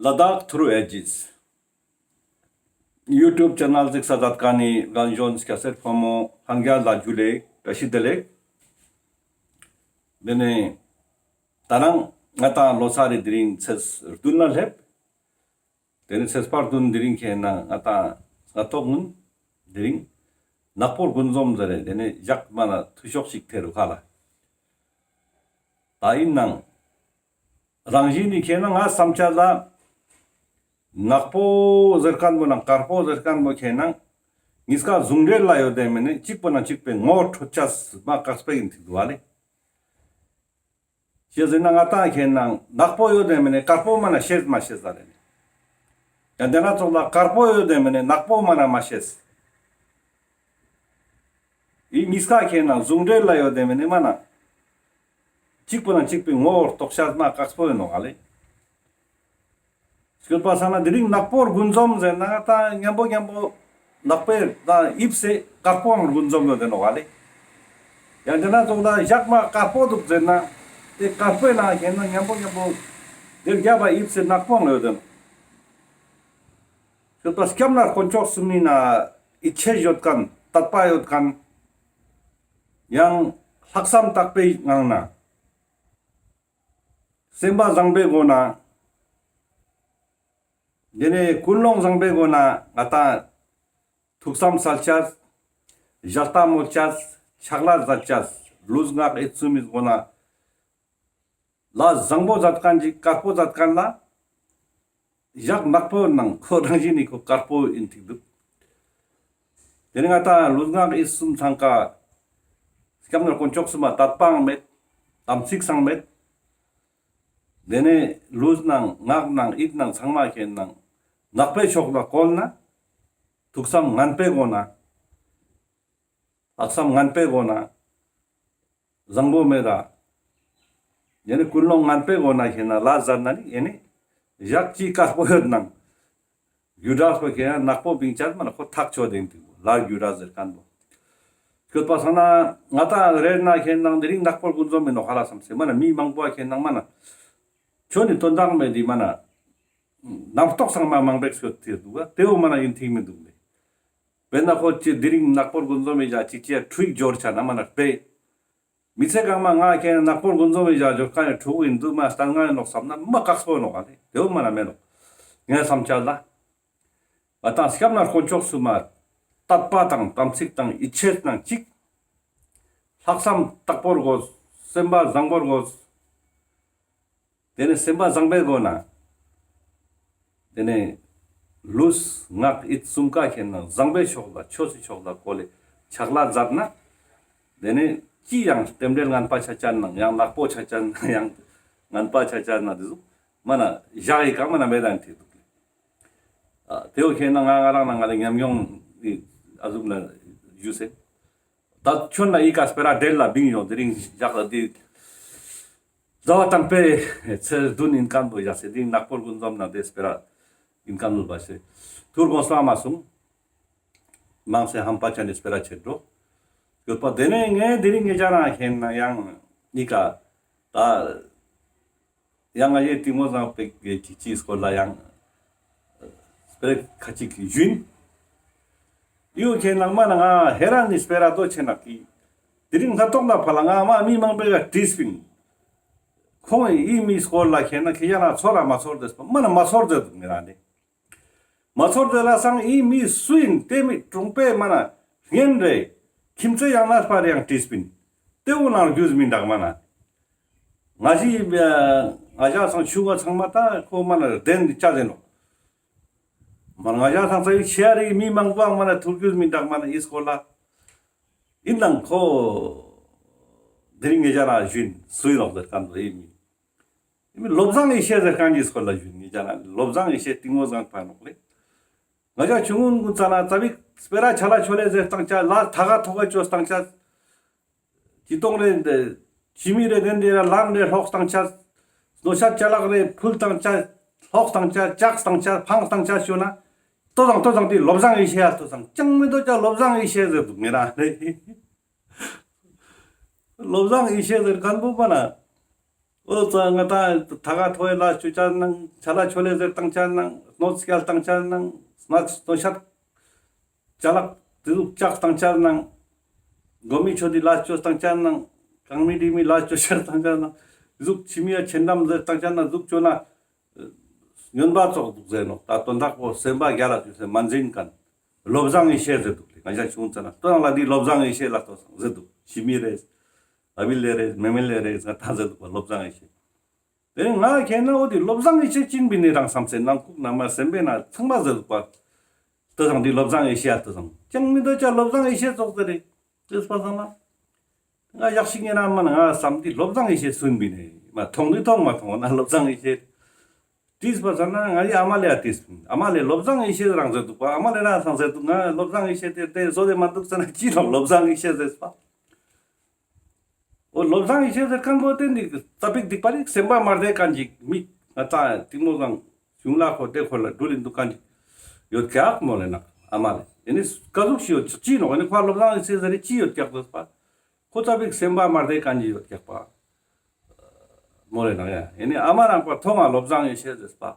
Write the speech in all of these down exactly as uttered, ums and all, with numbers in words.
ལ་དྭགས་ཐུརུ་ཨེ་ཇིས་ཡུ་ཊུབ་ཆེ་ནལ་གཟིགས་ས་མཛད་མཁན་ནི་རྒན་གཞོན་སྐྱ་སེར་ཕོ་མོ་ལྷན་རྒྱས་ལ་ཇུ་ལེ་བཀྲ་ཤིས་བདེ་ལེགས། དེ་ནས་ད་རང་ང་ཏང་ལོ་གསར་རི་དེ་རིང་ཚེས་བདུན་ལ་སླེབས། དེ་ནས་ཚེས་པ་བདུན་དེ་རིང་ཁེ་ན་ང་ཏང་སྔ་ཐོག་ངུན་དེ་རིང་ནག་པོ་དགུན་འཛོམས་ཟེར་རེ་དེ་ནས་ཞག་མ་ན་ཐུ་ཤོག་ཅིག་ཐེ་རུ་ཁ་ལ། ད་ཡིན་ནང་རང་བཞིན་ནི་ཁེ་ན་ང་བསམ་འཆར་ལ་ནག་པོ་ཟེར་མཁན་པོ་ནང་དཀར་པོ་ཟེར་མཁན་པོ་ཁེ་ན་གཉིས་ཀ་ཟུང་འབྲེལ་ལ་ཡོད་དེ་མིན་ནི་གཅིག་པོ་ནང་གཅིག་པའི་ངོ་བོ་འཕྲོད་ཆ་མ་དཀགས་པོ་ཡིན་ཐིག་འདུག་བ་ལེ། ཅི་ཟེར་ན་ང་ཏང་ཁེ་ན་ནག་པོ་ཡོད་དེ་མིན་ནི་དཀར་པོ་མ་ན་ཤེས་མ་ཤེས་ཟ་རེ་ནི། ཡང་དེ་ན་ཙོགས་ལ་དཀར་པོ་ཡོད་དེ་མིན་ནི་ནག་པོ་མ་ན་མ་ཤེས། ཡི་གཉིས་ཀ་ཁེ་ན་ཟུང་འབྲེལ་ལ་ཡོད་དེ་མིན་ནི་མ་ན། གཅིག་པོ་ནང་གཅིག་པའི་ངོ་བོ་རྟོགས་ཤེས་མ་དཀགས་པོ་ཡིན་ནོག་ལེ། སྐྱོད་པ་སང་ན་དེ་རིང་ནག་པོ་དགུན་འཛོམས་ཟེར་ན་ད་མཉམ་པོ་མཉམ་པོ་ནག་པོའི་ད་དབྱིབས་སེ་དཀར་པོའང་དགུན་འཛོམས་ཡོད་དེ་ནོག་ལེ། ཡང་དེ་ན་ཙོགས་ད་ཞག་མ་དཀར་པོ་འདུག་ཟེར་ན་དེ་དཀར་པོའི་ནང་ཁེ་ན་མཉམ་པོ་མཉམ་པོ་དེ་རྒྱབ་པ་དབྱིབས་སེ་ནག་པོའང་ཡོད་དེ་ནོག་སྐྱོད་པ་སྐྱབས་གནས་དཀོན་མཆོག་གསུམ་ནི་ན་ཡིད་ཆེས་ཡོད་མཁན་དད་པ་ཡོད་མཁན་ཡང་ལྷག་བསམ་དག་པའི་ངང་ན། སེམས་པ་བཟང་པོའི་སྒོ་ནས། དེ་ནས་ཀུན་སློང་བཟང་པོའི་སྒོ་ནས་ང་ཏང་ཐུགས་བསམ་གསལ་ཆ། ཞལ་ལྟ་མོལ་ཆ། ཕྱག་ལས་མཛད་ཆ། ལུས་ངག་ཡིད་གསུམ་མི་སྒོ་ནས། ལ་བཟང་པོ་མཛད་མཁན་ཅིག་དཀར་པོ་མཛད་མཁན་ལ། ཞག་ནག་པོ་ནང་ཁོ་རང་བཞིན་ནི་ཁོ་དཀར་པོ་ཡིན་ཐིག་འདུག་དེ་ནས་ང་ཏང་ལུས་ངག་ཡིད་གསུམ་ཚང་ཀ་སྐྱབས་གནས་དཀོན་མཆོག་གསུམ་མ་དད་པའང་མེད། དམ་ཚིག་སང་མེད། དེ་ནས་ལུས་ནང་ངག་ནང་ཡིད་ནང་ཚང་མ་ཁེ་ནང་ནག་པོའི་ཕྱོགས་ལ་བཀོལ་ན། ཐུགས་བསམ་ངན་པའི་སྒོ་ནས། ལྷག་བསམ་ངན་པའི་སྒོ་ནས། བཟང་པོ་མེད་ད། ཡེ་ནི་ཀུན་སློང་ངན་པའི་སྒོ་ནས་ཁེ་ན་ལ་ཟ་ན་ནི་ཡེ་ནི་ཞག་ཅིག་དཀར་པོ་ཡོད་ནང་། རྒྱུ་འབྲས་པོ་ཁེ་ན་ནག་པོ་བིང་ཆ་མ་ན་ཁོ་ཐག་ཆོད་དེ་འདུག་ལ་རྒྱུ་འབྲས་ཟེར་མཁན་པོ། སྐྱོད་པ་སང་ན་ང་ཏང་རེ་ན་ཁེ་ནང་དེ་རིང་ནག་པོ་དགུན་འཛོམས་མིན་ནོག་ཧ་ལ་བསམ་སེ་མ་ན་མི་མང་པོ་ཁེ་ནང་མ་ན། ཁྱོད་ནི་དོན་དག་མེད་དེ་མ་ན། རྣམ་རྟོག་ཚང་མ་མང་པོ་སྐྱོད་དེ་འདུག་ག་དེ་བོ་མ་ན་ཡིན་ཐིག་མི་འདུག་ལེ། དཔེར་ན་ཁོ་ཅི་དེ་རིང་ནག་པོ་དགུན་འཛོམས་མི་ཞག་ཅིག་ཅི་ཡ་འཕྲུལ་འབྱོར་ཆ་ན་མ་ན་དཔེ། མི་ཚེ་གང་མ་ང་ཁེ་ནག་པོ་དགུན་འཛོམས་མི་ཞག་འབྱོར་མཁན་ཡང་འཕྲུལ་ཡིན་འདུག་མ་སྟན་ང་ཡིན་ནོག་བསམ་ན་མ་དཀགས་པོ་ཡིན་ནོག་ག་ལེ། དེ་བོ་མ་ན་མེད་ནོག་ངའི་བསམ་འཆར་ལ། ང་ཏང་སྐྱབས་གནས་དཀོན་མཆོག་གསུམ་མ་དད་པ་དང་དམ་ཚིག་དང་ཡིད་ཆེས་དང་གཅིག་ལྷག་བསམ་དག་པོར་དགོས། སེམས་པ་བཟང་པོར་དགོས། དེ་ནས་སེམས་པ་བཟང་པོའི་སྒོ་ནས། དེ་ནས་ལུས་ངག་ཡིད་གསུམ་ཀ་ཁེ་ན་བཟང་པོའི་ཕྱོགས་ལ་ཆོས་སི་ཕྱོགས་ལ་བཀོལ་ལེ་ཕྱག་ལས་མཛད་ན། དེ་ནས་ཅི་ཡང་རྟེན་འབྲེལ་ངན་པ་ཆ་ཅན་ནང་ཡང་ནག་པོ་ཆ་ཅན་ནང་ཡང་ངན་པ་ཆ་ཅན་ན་དེ་ཟུག་མ་ན་ཞག་ཡི་གང་མ་ན་མེད་དང་ཐེ་འདུག་ལེ། ཨ་དེ་བོ་ཁེ་ན་ང་ང་རང་ན་ང་ལ་ཉམས་མྱོང་ནི་ཨ་ཟུག་ན་ཞུ་སེ། ད་ཁྱོད་ན་ཡི་ཀ་སྤེ་ར་འབྲེལ་ལ་བིང་ཡོང་དེ་རིང་ཞག་ལ་དེ། ཟླ་བ་དང་པོའི་ཚེས་བདུན་ཡིན་མཁན་པོ་ཡ་སེ་དེ་ནག་པོ་དགུན་འཛོམས་ན་དེ་སྤེ་ར་ཡིན་མཁན་པོ་བ་སེ་ཐུར་དགོངས་སླ་མ་སོང་། མང་སེ་ཧམ་པ་ཅན་ནི་སྤེ་ར་ཆེ་འགྲོ་ཡོད་པ་དེ་ནས་ངས་དེ་རིང་ངེད་ཅག་རང་ཁེ་ན་ཡང་ཡི་ཀ་ད་ཡང་ང་ཡེ་ཏིང་མོ་བཟང་པེ་གེ་ཅི་ཅིའི་སྐོར་ལ་ཡང་སྤེ་ར་ཁ་ཅིག་ཞུན། ཡོ་ཁེ་ནང་མ་ན་ང་ཧེ་རང་ནི་སྤེ་ར་དོ་ཆེ་ནག་གི། དེ་རིང་ང་ཐོག་ལ་ཕ་ལ་ང་མ་མི་མང་པོའི་ག་བྲིས་པིན། ཁོང་ཡི་མི་སྐོར་ལ་ཁེ་ན་ཁེ་ཡ་ན་ཚོར་ར་མ་ཚོར་དེས་པ་མ་ན་མ་ཚོར་དེ་འདུག་ངེ་རང་ནི། མ་ཚོར་དེ་ལ་སང་ཡི་མི་སུ་ཡིན་དེ་མི་གྲོང་པའི་མ་ན་རྒན་རེ་ཁྱིམ་མཚེས་ཡང་ན་སྤར་ཡང་བྲིས་པིན། དེ་བོ་ནང་རྒྱུས་མི་འདུག་མ་ན། ང་ཞི་ང་ཞ་སང་ཆུ་ང་ཚང་མ་ད་ཁོ་མ་ན་བདེན་ཆ་ཟེར་ནོ། མ་ང་ཞ་ཚང་ཚ་ཡི་ཤེ་ཡ་རི་མི་མང་པོའང་མ་ན་ཐུར་རྒྱུས་མི་འདུག་མ་ན་ཡི་སྐོར་ལ། ཡིན་ནང་ཁོ་དེ་རིང་ངེད་ཅག་རང་ཞུན་སུའི་ལོག་ཟེར་མཁན་པོ་ཡིན་མི། ཡིན་མི་བློ་བཟང་ཡེ་ཤེས་ཟེར་མཁན་གྱི་སྐོར་ལ་ཞུན་ངེད་ཅག་རང་བློ་བཟང་ཡེ་ཤེས་ཏིང་མོ་བཟང་པ་ནོག་ལེ། ང་ཅག་ཆུང་ངུན་ཀུན་ཙ་ན་ཙ་བིག་སྤེ་ར་ཆ་ལ་ཆོ་ལེ་ཟེར་སྟངས་ཆ་ལ་ཐ་ག་ཐོ་ག་ཆོ་སྟངས་ཆ། ཅི་གཏོང་རེ་འདི། ཅི་མི་རེ་དེ་འདི་ར་ལམ་རེ་ལྷོག་སྟངས་ཆ། ནོ་ཤ་ཅ་ལག་རེ་ཕུལ་སྟངས་ཆ། ལྷོག་སྟངས་ཆ་ཅག་སྟངས་ཆ་ཕང་སྟངས་ཆ་ཞུ་ན། ལྟོ་དང་ལྟོ་དང་དེ་བློ་བཟང་ཡེ་ཤེས་ཡ་ལྟོ་དང་ཅང་མི་ལྟོ་ཅག་བློ་བཟང་ཡེ་ཤེས་ཟེར་འདུག་ངེ་ར་རེ། བློ་བཟང་ཡེ་ཤེས་ཟེར་མཁན་པོ་པ་ན། འོ་ཙ་ང་ཏང་ཐ་ག་ཐོ་ཡེ་ལ་ཆུ་ཆ་ནང་ཆ་ལ་ཆོ་ལེ་ཟེར་བཏང་ཆ་ནང་སྣོད་སྐྱལ་བཏང་ཆ་ནང་སྣོད་སྣོད་ཤར་ཅ་ལག་དེ་ཟུག་ལྕགས་བཏང་ཆ་ནང་གོ་མི་ཆོ་དི་ལ་ཆོ་བཏང་ཆ་ནང་གང་མི་དི་མི་ལ་ཆོ་ཤར་བཏང་ཆ་ནང་ཟུག་ཕྱི་མི་ཡ་ཆེན་འདམ་ཟེར་བཏང་ཆ་ནང་ཟུག་ཆོ་ན་ཉོན་པ་ཙོགས་འདུག་ཟེར་ནོག། ད་དོན་དག་པོ་སེམས་པ་རྒྱལ་ལ་ཆུ་སེ་མ་འཛིན་མཁན་བློ་བཟང་ཡེ་ཤེས་ཟེར་འདུག་ལེ། ང་ཞ་ཆུང་ཙ་ན་དོན་ལ་འདི་བློ་བཟང་ཡེ་ཤེས་ལ་ལྟོས་སང་ཟེར་འདུག། ཕྱི་མི་རེད། ཨ་བི་ལེ་རེད། མེ་མེ་ལེ་རེད། ང་ཏང་ཟེར་འདུག་པ་བློ་བཟང་ཡེ་ཤེས། དེ་ནི་ང་ཁྱེད་ན་འོ་དེ་བློ་བཟང་ཡེ་ཤེས་ཅིན་བི་ནི་རང་བསམ་སེ་ནང་ཁུག་ན་མ་སེམས་པའི་ན་ཚང་མ་ཟེར་འདུག་པ། ལྟོས་སང་འདི་བློ་བཟང་ཡེ་ཤེས་ལ་ལྟོས་སང་ཅང་མི་འདོད་ཅ་བློ་བཟང་ཡེ་ཤེས་ཙོགས་ཟེར་རེད། དེ་སྤ་སང་ན། ང་ཡག་ཤིག་ཉེ་རང་མ་ན་ང་བསམ་འདི་བློ་བཟང་ཡེ་ཤེས་སུན་བི་ནི་མ་མཐོང་ནི་མཐོང་མ་མཐོང་ན་བློ་བཟང་ཡེ་ཤེས། དེ་སྤ་སང་ན་ང་ཡི་ཨ་མ་ལེ་ཡ་དེ་སུན་ཨ་མ་ལེ་བློ་བཟང་ཡེ་ཤེས་རང་ཟེར་འདུག་པ། ཨ་མ་ལེ་རང་སང་ཟེར་འདུག། ང་བློ་བཟང་ཡེ་ཤེས་དེ་དེ་བཟོ་དེ་མ་འདུག་ཟེར་ན་ཅི་ལོག་བློ་བཟང་ཡེ་ཤེས་ཟེར་སྤ། འོ་བློ་བཟང་ཡེ་ཤེས་ཟེར་མཁན་པོ་དེ་འདི་ཙ་པིག་སྡིག་པ་རིག་སེམས་པ་མ་བདེ་མཁན་ཅིག་མི་ང་ཏང་གཏིང་མོ་སང་གཞུང་ལ་ཁོ་དེ་ཁོ་ལ་འགྲུལ་ལིན་འདུག་མཁན་ཅིག་ཡོད་ཀྱག་མོ་ལེ་ནག་ཨ་མ་ལེ། ཡིན་ནི་ཀ་ཟུག་ཤི་ཡོད་ཅི་ནོག། ཡིན་ནི་ཁོ་བློ་བཟང་ཡེ་ཤེས་ཟེར་ཅི་ཡོད་ཀྱག་ཟེར་པ། ཁོ་ཙ་པིག་སེམས་པ་མ་བདེ་མཁན་ཅིག་ཡོད་ཀྱག་པ། མོ་ལེ་ནག་ཡ། ཡིན་ནི་ཨ་མ་རང་པ་མཐོང་ང་བློ་བཟང་ཡེ་ཤེས་ཟེར་པ།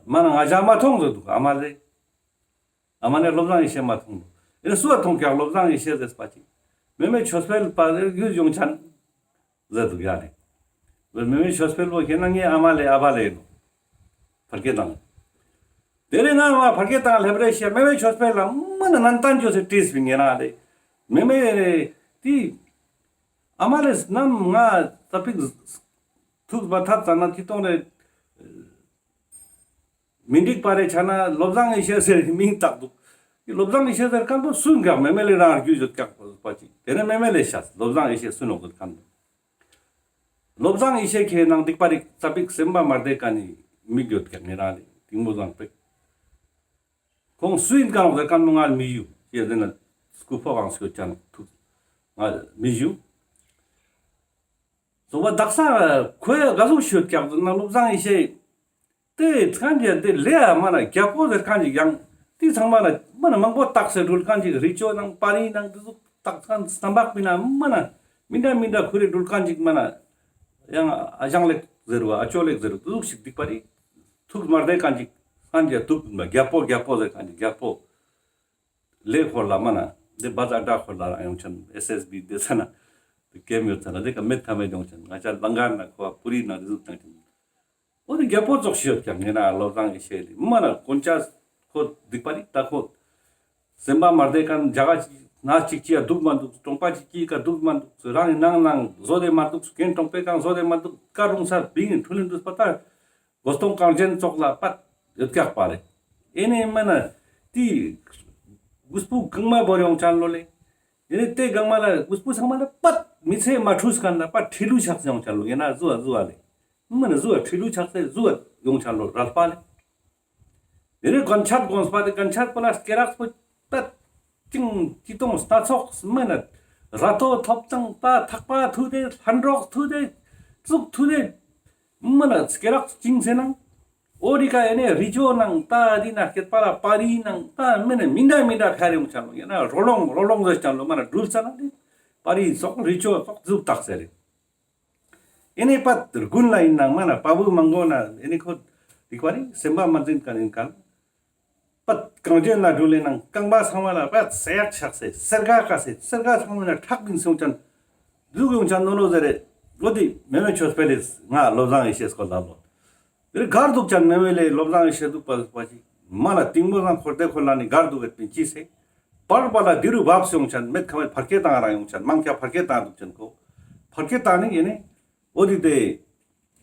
མ་ན་ང་ཞ་མ་མཐོང་ཟེར་འདུག་ཨ་མ་ལེ། ཨ་མ་ནི་བློ་བཟང་ཡེ་ཤེས་མ་མཐོང་འདུག། ཨེ་སུ་བ་མཐོང་ཀྱག་བློ་བཟང་ཡེ་ཤེས་ཟེར་པ་ཅིག། མེ་མེ་ཆོས་འཕེལ་པ་ལེ་རྒྱུས་ཡོང་ཆན་ཟེར་འདུག་ཡ་ལེ། མེ་མེ་ཆོས་འཕེལ་པོ་ཁྱེད་ན་ངའི་ཨ་མ་ལེ་ཨ་བ་ལེ་ནོ། ཕར་ཁེ་དང་། དེ་རིང་ང་མ་ཕར་ཁེ་དང་ལེབ་རེ་ཤེ་མེ་མེ་ཆོས་འཕེལ་ལ་མ་ན་ནན་ཏན་ཅོ་སེ་བྲིས་པིན་ངེ་ན་ལེ། མེ་མེ་རེ་ཏི་ཨ་མ་ལེ་ནམ་ང་ཙ་པིག་ཐུག་པ་ཐབ་ཙ་ན་ཅི་གཏོང་རེ། མི་འགྲིག་པ་རེ་ཆ་ན་བློ་བཟང་ཡེ་ཤེས་ཟེར་མིང་བཏགས་འདུག། བློ་བཟང་ཡེ་ཤེས་ཟེར་མཁན་པོ་སུ་འགག་མེ་མེ་ལེ་རང་རྒྱུས་ཡོད་ཀྱག་པ་ཅིག། དེ་ནས་མེ་མེ་ལེ་ཤ་བློ་བཟང་ཡེ་ཤེས་སུ་ནོག་ཟེར་མཁན་པོ། བློ་བཟང་ཡེ་ཤེས་ཁྱེད་ནང་སྡིག་པ་རིག་ཙ་པིག་སེམས་པ་མ་བདེ་མཁན་ནི་མིག་ཡོད་ཀྱག་ངེ་རང་ལེ་གཏིང་མོ་བཟང་པེག། ཁོང་སུ་ཡིན་ཀ་ནོག་ཟེར་མཁན་པོ་ང་མི་ཡུ་ཡེ་ཟེར་ན་སྐུ་ཕོ་གང་སྐྱོད་ཅན་ཐུག་ང་མི་ཡུ། སོ་བ་དག་ས་ཁོའི་དགའ་ཟུག་ཤོད་ཀྱག་ན་བློ་བཟང་ཡེ་ཤེས། དེ་ཚང་གི་དེ་ལེ་ཡ་མ་ན་རྒྱལ་པོ་ཟེར་མཁན་ཅིག་ཡང་དེ་ཚང་མ་ལ་མ་ན་མང་པོ་བཏགས་སེ་འགྲུལ་མཁན་ཅིག་རི་ཅོ་ནང་པ་རི་ནང་དེ་ཟུག་བཏགས་མཁན་སྣམ་བག་མི་ན་མ་ན་མི་འདྲ་མི་འདྲ་ཁུ་རེ་འགྲུལ་མཁན་ཅིག་མ་ན་ཡང་ཨ་ཞང་ལེགས་ཟེར་བ་ཨ་ཅོ་ལེགས་ཟེར་བ་དེ་ཟུག་ཞིག་སྡིག་པ་རེད། ཐུགས་མ་བདེ་མཁན་ཅིག་མཁན་ཅིག་ཐུགས་མ་རྒྱལ་པོ་རྒྱལ་པོ་ཟེར་མཁན་ཅིག་རྒྱལ་པོ། ལེ་ཁོར་ལ་མ་ན་དེ་བ་ཛ་ཨ་ཏྲ་ཁོར་ལ་ཡོང་ཆན་ཨེས་ཨེས་བི་དེ་ས་ན་དེ་ཀེམ་ཡོད་ས་ན་དེ་ཀ་མེད་ཐ་མེད་ཡོང་ཆན་ང་ཅག་ལང་གར་ན་ཁོ་བ་པུ་རི་ན་དེ་ཟུག་ཐང་ཆན། འོ་དེ་རྒྱལ་པོ་ཙོགས་ཤིག་ཡོད་ཀྱག་ངེ་ན་བློ་བཟང་ཡེ་ཤེས་ལེ་མ་ན་དཀོན་ཅག་ཁོ་སྡིག་པ་རིག་ད་ཁོ་སེམས་པ་མ་བདེ་མཁན་ཇ་ག་ཅིག་ན་ཅིག་ཅི་ཡ་འདུག་མ་འདུག་གྲོང་པ་ཅིག་ཅི་ཀ་འདུག་མ་འདུག་རང་གི་ནང་ནང་བཟོ་དེ་མ་འདུག་རྒན་གྲོང་པའི་ཀ་བཟོ་དེ་མ་འདུག་ཀ་རུང་ས་བིང་ངི་འཕྲུལ་ལིན་འདུག་པ་ད། གོ་སྟོང་གངས་ཅན་ཙོགས་ལ་པད་ཡོད་ཀྱག་པ་རེད། ཨེ་ནེ་མ་ན་དེ་གུས་པོ་གང་མ་བོར་ཡོང་ཆ་ལོ་ལེ། ཨེ་ནེ་དེ་གང་མ་ལ་གུས་པོ་ཚང་མ་ལ་པད་མི་ཚེ་མ་འཁྲུས་མཁན་ལ་པད་ཁྲི་ལུ་ཆགས་ཡོང་ཆ་ལོ་ཡིན་ན་ཟུ་བ་ཟུ་བ་ལེ། མ་ན་ཟུ་བ་ཁྲི་ལུ་ཆགས་ཏེ་ཟུ་བ་ཡོང་ཆ་ལོ་རལ་པ་ལེ། དེ་ནས་གན་ཆར་གོན་པ་དེ་གན་ཆར་པོ་ལ་སྐེ་རགས་པོ་ད་ཅིང་ཅི་གཏོང་སྣ་ཚོགས་མེད་ན་ར་ཏོ་ཐོབ་ཙང་ད་ཐག་པ་ཐུ་དེ་ལྷན་རོགས་ཐུ་དེ་ཙུག་ཐུ་དེ་མེད་ན་སྐེ་རགས་ཅིང་ཟེར་ན་འོ་རི་ཀ་ཡེ་ནས་རི་ཅོ་ནང་ད་རི་ན་སྐེད་པ་ལ་པ་རི་ནང་ད་མེད་ན་མི་འདྲ་མི་འདྲ་ཁ་རེ་ཡོང་ཆ་ལོ་ཡེ་ན་རོ་ལོང་རོ་ལོང་ཟེར་ཆ་ལོ་མ་ན་འགྲུལ་ས་ན་དེ་པ་རི་སོགས་རི་ཅོ་སོགས་ཟུག་ཐག་ཟེར་རེ། ཨེ་ནེ་པད་དགུན་ལ་ཡིན་ནང་མ་ན་པ་བུ་མང་པོ་ན་ཨེ་ནེ་ཁོ་རིག་པ་རེད་སེམས་པ་མ་འཛིན་མཁན་ཡིན་གང་། པད་གངས་ཅན་ལ་འགྲོ་ལེ་ནང་རྐང་པ་ཚང་མ་ལ་པད་སེ་ཡག་ཆགས་སེ་སེར་ག་ཀ་སེ་སེར་ག་ཚང་མ་ན་ཁྲག་གིན་སོང་ཅན་འདུག་ཡོང་ཅན་ནོ་ནོ་ཟེར་རེད། ལོ་དེ་མེ་མེ་ཆོས་འཕེལ་ལེ་ང་བློ་བཟང་ཡེ་ཤེས་སྐོར་ལ་ལོ། དེ་གར་འདུག་ཅན་མེ་མེ་ལེ་བློ་བཟང་ཡེ་ཤེས་འདུག་པ་པ་ཅིག་མ་ལ་གཏིང་མོ་ལ་འཁོར་དེ་འཁོར་ལ་ནི་གར་འདུག་གེ་པིན་ཅི་སེ། བར་བར་ལ་དེ་རུ་བབས་སོང་ཅན་མེད་ཁ་མེད་ཕར་སྐད་བཏང་རང་ཡོང་ཅན་མང་ཁྱ་ཕར་སྐད་བཏང་འདུག་ཅན་ཁོ། ཕར་སྐད་བཏང་ནི་ཡེ་ནེ། འོ་དེ་དེ།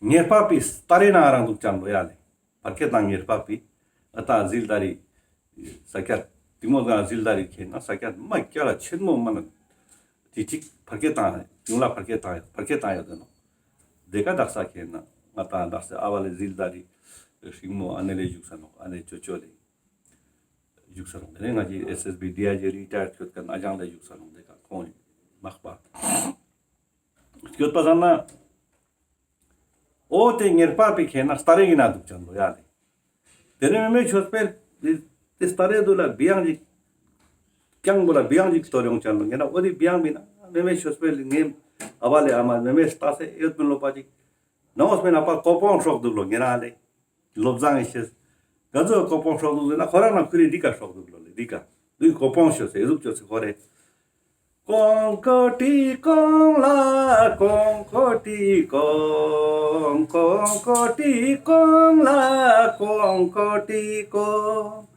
ཉེར་པ་པའི་སྟ་རེ་ནང་རང་འདུག་ཅན་ལོ་ཡ་ལེ། ཕར་སྐད་བཏང་ཉེར་པ་པའི། ཨ་ཏ་ཟིལ་དར་རི། ས་སྐྱ། གཏིང་མོ་ག་ཟིལ་དར་རི་ཁེ་ན་ས་སྐྱ་མ་སྐྱ་ལ་ཆེན་མོ་མ་ན། དེ་ཅིག་ཕར་སྐད་བཏང་། གཞུང་ལ་ཕར་སྐད་བཏང་ཡོད་ཕར་སྐད་བཏང་ཡོད་དེ་ནོ། དེ་ཀ་དག་ས་ཁེ་ན་ང་ཏང་དག་ས་ཨ་བ་ལེ་ཟིལ་དར་རི། ཤིང་མོ་ཨ་ནེ་ལེ་བཞུགས་ས་ནོ་ཨ་ནེ་ཅོ་ཅོ་ལེ། བཞུགས་ས་ནོ་དེ་ནས་ང་ཅི་ཨེས་ཨེས་བི་ཌི་ཨའི་ཇི་རི་ཊ་ཡར་སྐྱོད་མཁན་ཨ་ཅང་ལེ་བཞུགས་ས་ནོ་དེ་ཀ་ཁོང་མག་པ། སྐྱོད་པ་ཟེར་ན། འོ་དེ་ཉེར་པ་པའི་ཁེ་ན་སྟ་རེ་གི་ན་འདུག་ཅན་ལོ་ཡ་ལེ། དེ་ནས་མེ་མེ་ཆོས་འཕེལ་དེ་སྟ་རེ་དུ་ལ་བི་ཡང་ཅིག་ཀྱང་བུ་ལ་བི་ཡང་ཅིག་གཏོར་ཡོང་ཅན་ལོ་ཡ་ན་འོ་དེ་བི་ཡང་བི་ན་ མེ་མེ་ཆོས་འཕེལ་ལི་ངེ་ཨ་བ་ལེ་ཨ་མ་མེ་མེ་ལྟ་སེ་ཡོད་མིན་ལོ་པ་ཅིག་ནང་ངོས་མེ་ན་པ་ཀོ་པོང་ཧྲོག་འདུག་ལོ་ཉེ་རང་ལེ། ལོབ་ཟང་ཡེ་ཤེས། ག་ཚོད་ཀོ་པོང་ཧྲོག་འདུག་ཟེར་ན་ཁོ་རང་ན་ཁུ་རི་འདི་ཀ་ཧྲོག་འདུག་ལོ་ལེ་འདི་ཀ། འདི་ཀོ་པོང་ཤོ་སེ་ཟུག་ཅོ་སེ་ཁོ་རེ། ཀོང་ཀོ་ཏི་ཀོང་ལ་ཀོང་ཀོ་ཏི་ཀོང་། ཀོང་ཀོ་ཏི་ཀོང་ལ་ཀོང་ཀོ་ཏི་ཀོང་།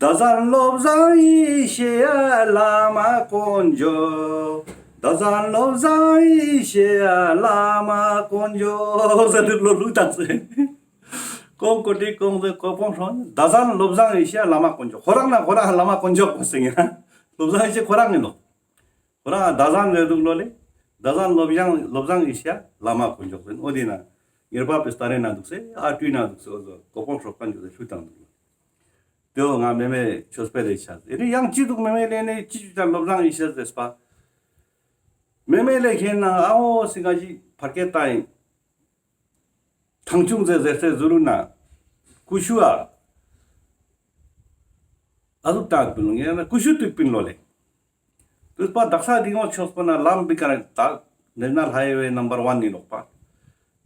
ད་ཟན་ལོབ་ཟང་ཡེ་ཤེས་ཡ་བླ་མ་དཀོན་མཆོག་ད་ཟན་ལོབ་ཟང་ཡེ་ཤེས་ཡ་བླ་མ་དཀོན་མཆོག་ཟེར་དུ་ལོ་ལུགས་དང་ཟེར། ཀོང་ཀོ་ཏི་ཀོང་ཟེར་ཀོ་པོང་ཧྲོག་ད་ཟན་ལོབ་ཟང་ཡེ་ཤེས་ཡ་བླ་མ་དཀོན་མཆོག་ཁོ་རང་ན་ཁོ་རང་བླ་མ་དཀོན་མཆོག་པོ་ཟེར་ཡ། ལོབ་ཟང་ཡེ་ཤེས་ཁོ་རང་ཡིན་ནོ། ཁོ་རང་ད་ཟན་རེ་འདུག་ལོ་ལེ། ད་ཟན་ལོབ་ཡང་ལོབ་ཟང་ཡེ་ཤེས་ཡ་བླ་མ་དཀོན་མཆོག་ཟེར་འོ་དེ་ན། ཉེར་པ་པའི་སྟ་རེ་ན་འདུག་སེ་ཨ་ཏུའི་ན་འདུག་སེ་འོ་ཟོ་ཀོ་པོང་ཧྲོག་ཀ་འཇུ་ཟེར་ཞུ་དང་འདུག་ལོ། དེའོ་ང་མེ་མེ་ཆོས་འཕེལ་ལེ་ཆ་ཟེར་ནི་ཡང་ཅི་འདུག་མེ་མེ་ལེ་ནི་ཅི་ཅུ་ཅང་ལོབ་ཟང་ཡེ་ཤེས་ཟེར་པ། མེ་མེ་ལེ་ཁེན་ན་ཨ་འོ་སི་ང་ཞི་ཕར་ཁེ་ཏ་ཡིན། ཐང་ཆུང་ཟེར་ཟེར་སེ་ཟུ་རུ་ན། ཀུ་ཤུ་ཨ། ཨ་ཟུག་ཏང་པིན་ལོ་ངེ་ན་ཀུ་ཤུ་ཏུག་པིན་ལོ་ལེ། དུས་པ་དག་ས་དེ་ངོ་ཆོག་པ་ན་ལམ་བི་ཀ་ར་ད་ནེ་ཤ་ནལ་ཧའི་ཝེ་ནམ་བར་ཝན་ནི་ལོག་པ།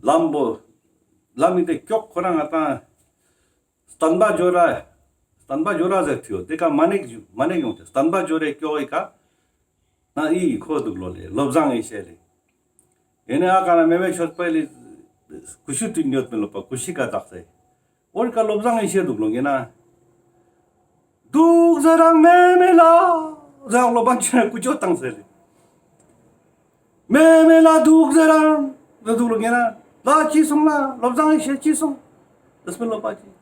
ལམ་བོ། ལམ་མི་དེ་ཀྱོག་ཁོ་རང་ང་ཏང་། སྟན་པ་ཇོ་ར། སྟན་པ་ཇོ་ར་ཟེར་ཐུ་ཡོད་དེ་ཀ་མ་ནེག་ཇུ་མ་ནེག་ཡོང་དེ་སྟན་པ་ཇོ་རེ་ཀྱོག་ཡི་ཀ། ན་ཨི་ཁོ་འདུག་ལོ་ལེ་ལོབ་ཟང་ཡེ་ཤེས་ལེ། ཡེ་ནེ་ཨ་ཀ་ན་མེ་མེ་ཆོས་འཕེལ་ལི་ཀུ་ཤུ་ཏུ་ཉོད་མི་ལོ་པ་ཀུ་ཤི་ཀ་དག་སེ། འོར་ཀ་ལོབ་ཟང་ཡེ་ཤེས་འདུག་ལོ་ངེ་ན། འདུག་ཟེར་རང་མེ་མེ་ལ་ཟེར་ལོ་པ་ཆེ་ཀུ་ཅོ་བཏང་ཟེར་ལེ། མེ་མེ་ལ་འདུག་ཟེར་རང་ཟེར་འདུག་ལོ་ངེ་ན། ལ་ཅི་སོང་ལ་ལོབ་ཟང་ཡེ་ཤེས་ཅི་སོང་། ཨེ་སྤེ་ལོ་པ་ཅི།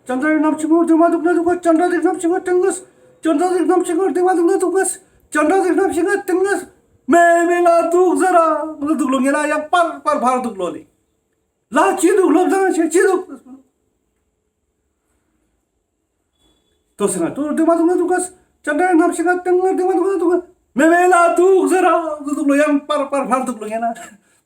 ཅན་དྲ་རིག་རྣམ་ཤེས་ངོར་དེ་མ་འདུག་ན་འདུག་ག་ཅན་དྲ་རིག་རྣམ་ཤེས་ངོར་དེ་ངས། ཅན་དྲ་རིག་རྣམ་ཤེས་ངོར་དེ་མ་འདུག་ན་འདུག་ག་ཅན་དྲ་རིག་རྣམ་ཤེས་ངོར་དེ་ངས། མེ་མེ་ལ་འདུག་ཟེར་རང་ཟེར་འདུག་ལོ་ངེ་ན་ཡང་པར་པར་ཕར་འདུག་ལོ་ལེ། ལ་ཅི་འདུག་ལོབ་ཟང་ཡེ་ཤེས་ཅི་འདུག་ཏོ་སེ་ང་ཏོ་དེ་མ་འདུག་ན་འདུག་ག་ཅན་དྲ་རིག་རྣམ་ཤེས་ངོར་དེ་ངས་དེ་མ་འདུག་ན་འདུག་ག་མེ་མེ་ལ་འདུག་ཟེར་རང་ཟེར་འདུག་ལོ་ཡང་པར་པར་ཕར་འདུག་ལོ་ངེ་ན།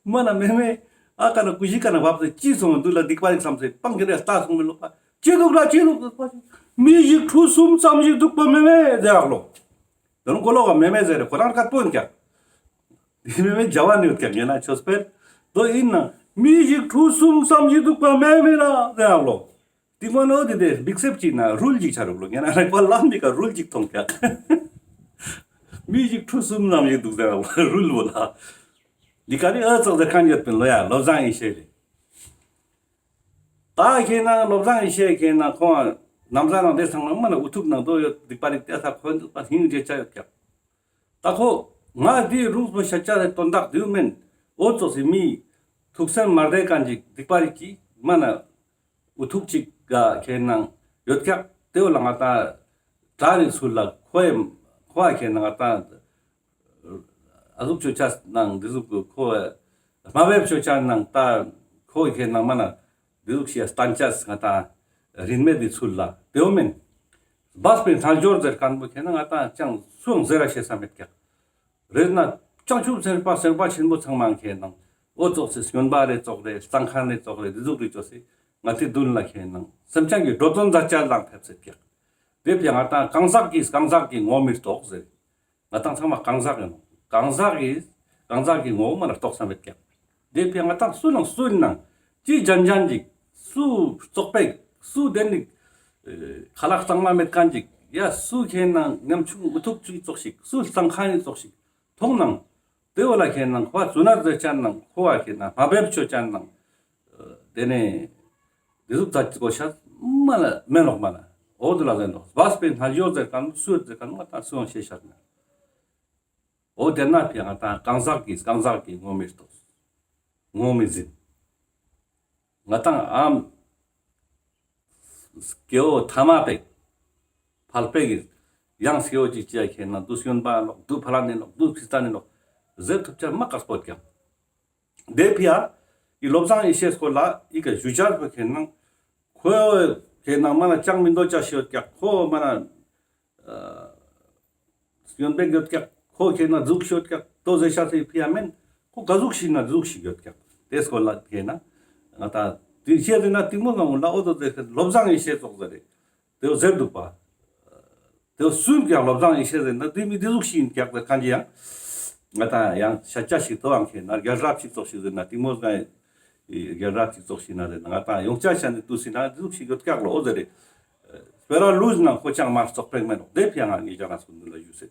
མ་ན་མེ་མེ། ཨ་ཀ་ན་ཀུ་ཤི་ཀ་ན་བབ་སེ་ཅི་སོང་འདུག་ལ་སྡིག་པ་རིག་བསམ་སེ་སྤང་ཀི་རེ་ལྟ་སོང་མི་ལོ་པ། ཅི་འདུག་ལ་ཅི་འདུག་ཟེར་པ། མི་ཞིག་ཁྲུ་གསུམ་ཙམ་ཞིག་འདུག་པ་མེ་མེ་ཟེར་ཡག་ལོ། དོན་གོ་ལོག་ག་མེ་མེ་ཟེར་རེ་ཁོ་རང་ཀ་པོ་ཡིན་ཀྱག་དེ་མེ་མེ་བྱ་བ་ནི་ཡོད་ཀྱག་ངེ་ན་ཆོས་འཕེལ། དོ་ཡིན་ན་མི་ཞིག་ཁྲུ་གསུམ་ཙམ་ཞིག་འདུག་པ་མེ་མེ་ལ་ཟེར་ཡག་ལོ། དེ་མ་ནོ་དེ་དེ་འབིགས་སེབ་ཅིག་ན་རུལ་ཅིག་ཆ་རུག་ལོ་ངེ་ན་རེ་ཁོ་ལམ་མི་ཀ་རུལ་ཅིག་མཐོང་ཀྱག་མི་ཞིག་ཁྲུ་གསུམ་ཙམ་ཞིག་འདུག་ཟེར་རུལ་བོ་ལ། འདི་ཀ་ནི་ཨ་ཙག་ཟེར་ཁན་ཡོད་པིན་ལོ་ཡ་ལོབ་ཟང་ཡེ་ཤེས་ལེ། ད་ཁེ་ན་ལོབ་ཟང་ཡེ་ཤེས་ཁེ་ན་ཁོང་ནམ་ཟ་ནང་དེ་ཚང་མ་མ་ན་འུ་ཐུག་ནང་དོ་ཡོད་སྡིག་པ་རིག་དེ་ས་ཁོ་འདུག་པ་སྙིང་རྗེ་ཆ་ཡོད་ཀྱག་ད་ཁོ་ང་དེའི་རུང་སོ་ཤ་ཆ་དེ་དོན་དག་དེའུ་མེན། འོ་ཙོགས་སི་མི་ཐུགས་སེམས་མ་བདེ་ཁན་ཅིག་སྡིག་པ་རིག་གི་མ་ན་འུ་ཐུག་ཅིག་ག་ཁེ་ནང་ཡོད་ཀྱག་དེའུ་ལ་ང་ད་གྲ་རིག་ཚུལ་ལ་ཁོ་ཡེ་ཁོ་ཨ་ཁེ་ནང་ང་ད་ཨ་ཟུག་ཆོས་ཆ་ནང་འདི་ཟུག་གི་ཁོ་མ་བེབ་ཆོས་ཆ་ནང་ད་ཁོ་ཁེ་ནང་མ་ན་འདི་ཟུག་ཤེས་སྟན་ཆ་ང་ད་རིན་མེད་འདི་ཚུལ་ལ་དེའུ་མེན། སྦས་པའི་རྣལ་འབྱོར་ཟེར་ཁན་པོ་ཁེ་ན་ང་ད་ཅང་སུའང་ཟེར་ར་ཤེས་ས་མེད་ཀྱག་རེད་ན་བྱང་ཆུབ་སེམས་དཔའ་སེམས་དཔའ་ཆེན་པོ་ཚང་མ་ཁེ་ནང་འོ་ཙོགས་སེ་སྨྱོན་པ་རེ་ཙོགས་རེ་སྟན་ཁན་རེ་ཙོགས་རེ་འདི་ཟུག་རེ་ཅོས་སེ་ང་དེ་དུན་ལ་ཁེ་ནང་སེམས་ཅན་གྱི་འགྲོ་དོན་མཛད་ཆ་ལང་ཕེབས་སེ་ཀྱག་དེ་ཕི་ང་ད་གང་ཟག་གིས་གང་ཟག་གི་ངོ་མི་རྟོགས་ཟེར། ང་ཏང་ཚང་མ་གང་ཟག་ཡིན་ནོག་གང་ཟག་གིས་གང་ཟག་གི་ངོ་བོ་མ་ན་རྟོགས་ས་མེད་ཀྱག་དེ་ཕི་ང་ཏང་སུ་ནང་སུ་ཡིན་ནང་ཅི་ཅན་ཅན་ཅིག་སུ་བཙོག་པེག་སུ་དེ་ནི་ཁ་ལག་གཙང་མ་མེད་ཁན་ཅིག་ཡ་སུ་ཁེ་ནང་ཉམ་ཆུང་འུ་ཐུག་ཅིག་ཙོགས་ཤིག་སུ་གཙང་ཁ་ནི་ཙོགས་ཤིག་མཐོང་ནང་དེ་བོ་ལ་ཁེ་ནང་ཁོ་བ་ཙུ་ན་ཟེར་ཅན་ནང་ཁོ་བ་ཁེ་ནང་མ་བེབ་ཆོ་ཅན་ནང་དེ་ནས་དེ་ཟུག་ད་ཅི་གོ་ཤ་མ་ལ་མེ་ལོག་མ་ལ་འོ་དུ་ལ་ཟེར་ནོག་སྦས་པའི་རྣལ་འབྱོར་ཟེར་ཁན་སུ་ཟེར་ཁན་མ་ད་སུའང་ཤེས་ཤ་ན། འོ་དེ་ན་ཕི་ང་ཏང་གང་ཟག་གིས་གང་ཟག་གི་ངོ་མི་རྟོགས། ངོ་མི་ཟིན། ང་ཏང་ཨམ་སྐྱེ་བོ་ཐ་མ་པེག་ཕལ་པེག་གི་ཡང་སྐྱེ་བོ་ཅིག་ཅི་ཡ་ཁེ་ན་དུ་སྐྱོན་པ་ལོག་དུ་ཕ་ལ་ནི་ལོག་དུ་ཕི་ས་ནི་ལོག་ཟེར་ཐུབ་ཆ་མ་དཀགས་པོ་ཀྱང་། དེ་ཕི་ཡ་ཨི་བློ་བཟང་ཡེ་ཤེས་སྐོར་ལ་ཨི་ཀ་ཞུ་ཆ་ཁོ་ཁེ་ན་ཁོ་ཁེ་ན་མ་ན་ཅང་མི་འདོད་ཆ་ཤེས་ཀྱག་ཁོ་མ་ན་སྐྱོན་པེག་ཡོད་ཀྱག་ཁོ་ཁེ་ན་ཟུག་ཤོད་ཀྱག་ཏོ་ཟེར་ཤ་སེ་ཕི་ཡ་མེན། ཁོ་ག་ཟུག་ཤིག་ན་ཟུག་ཤིག་ཡོད་ཀྱག་དེ་སྐོར་ལ་ཁེ་ན་ང་ཏང་དེ་ཤེས་ཟེར་ན་གཏིང་མོ་ང་འོང་ལ་འོ་དོ་ཟེར་ཁེ་བློ་བཟང་ཡེ་ཤེས་ཙོགས་ཟེར་རེ་དེ་ཟེར་འདུག་པ། དེ་སུན་ཀྱག་བློ་བཟང་ཡེ་ཤེས་ཟེར་ན་དེ་མི་དེ་ཟུག་ཤིག་ཡིན་ཀྱག་ཟེར་ཁན་ཅི་ཡང་། ང་ཏང་ཡང་ཤ་ཆ་ཞིག་ཐོ་ཨང་ཁེ་ན་རྒྱལ་རབས་ཅིག་ཙོགས་ཤིག་ཟེར་ན་ཏིང་མོ་སྒང་རྒྱལ་རབས་ཅིག་ཙོགས་ཤིག་ན་ཟེར་ན་ང་ཏང་ཡོང་ཆ་ཤ་ནི་ཏུ་སི་ན་ཟུག་ཞིག་ཡོད་ཀྱག་ལོ་ཟེར་རེ། སྤེ་ར་ལུས་ནང་ཁོ་ཅང་མ་ཙོག་པེག་མེད་ནོག་དེ་ཕི་ཡང་ང་ངེ་ཅག་ན་སུན་དུ་ལ་ཞུ་ཟེར།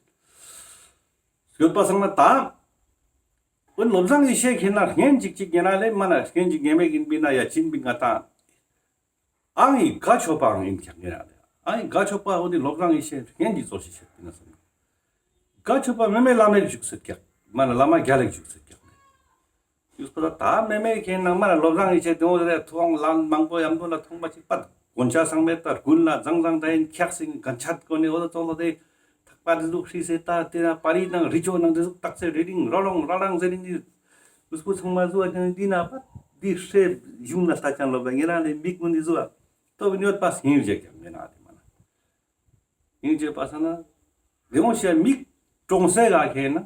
ཡོད་པ་སང་ན་ད། འོ་ལོབ་ཟང་ངི་ཤེས་ཁེ་ན་སྔན་ཅིག་ཅིག་ཉེ་ན་ལེ་མ་ན་སྔན་ཅིག་ཉེ་མེ་གིན་པི་ན་ཡ་ཅིན་པི་ང་ཏང་། ཨང་ངི་ག་ཆོ་པ་ཨང་ཡིན་ཁྱག་ཉེ་ན་ལེ། ཨང་ངི་ག་ཆོ་པ་འོ་དེ་ལོབ་ཟང་ངི་ཤེས་སྔན་ཅིག་ཙོགས་ཤིག་ཤེས་པི་ན་སོང་། ག་ཆོ་པ་མེ་མེ་ལ་མེ་བཞུགས་སེད་ཁྱག་མ་ན་ལ་མ་རྒྱ་ལེགས་བཞུགས་སེད་ཁྱག་ཡུས་པ་ད་མེ་མེ་ཁེ་ནང་མ་ལོབ་ཟང་ངི་ཤེས་དེ་འོ་རེ་ཐོང་ལ་མང་པོ་ཡམ་དོ་ལ་ཐོང་པ་ཅིག་པད་གོན་ཆ་སང་མེད་ད་དགུན་ལ་ཟང་ཟང་ད་ཡིན་ཁྱག་སིང་གན་ཆད་གོ་ནི་འོ་ད་ཙོགས་ལ་དེ་ཐག་པ་དེ་ཟུག་ཧྲི་སེ་ད་དེ་ན་པ་རི་ནང་རི་ཅོ་ནང་དེ་ཟུག་ཏག་སེ་རི་རིང་ར་ལོང་ར་ལང་ཟེར་ནི་ཡུས་པོ་ཚང་མ་ཟུ་བ་དེ་ན་འདི་ན་པད་འདི་ཧྲེ་གཞུང་ལ་ལྟ་ཅང་ལོབ་ལ་ཉེ་རང་ལེ་མིག་མུན་འདི་ཟུ་བ་ཏོ་བི་ཉོད་པ་སྙིང་རྗེ་ཀྱང་མེ་ན་དེ་མ་ན་སྙིང་རྗེ་པ་ས་ན་དེ་འོ་ཤེས་མིག་གྲོང་སེ་ག་ཁེ་ན།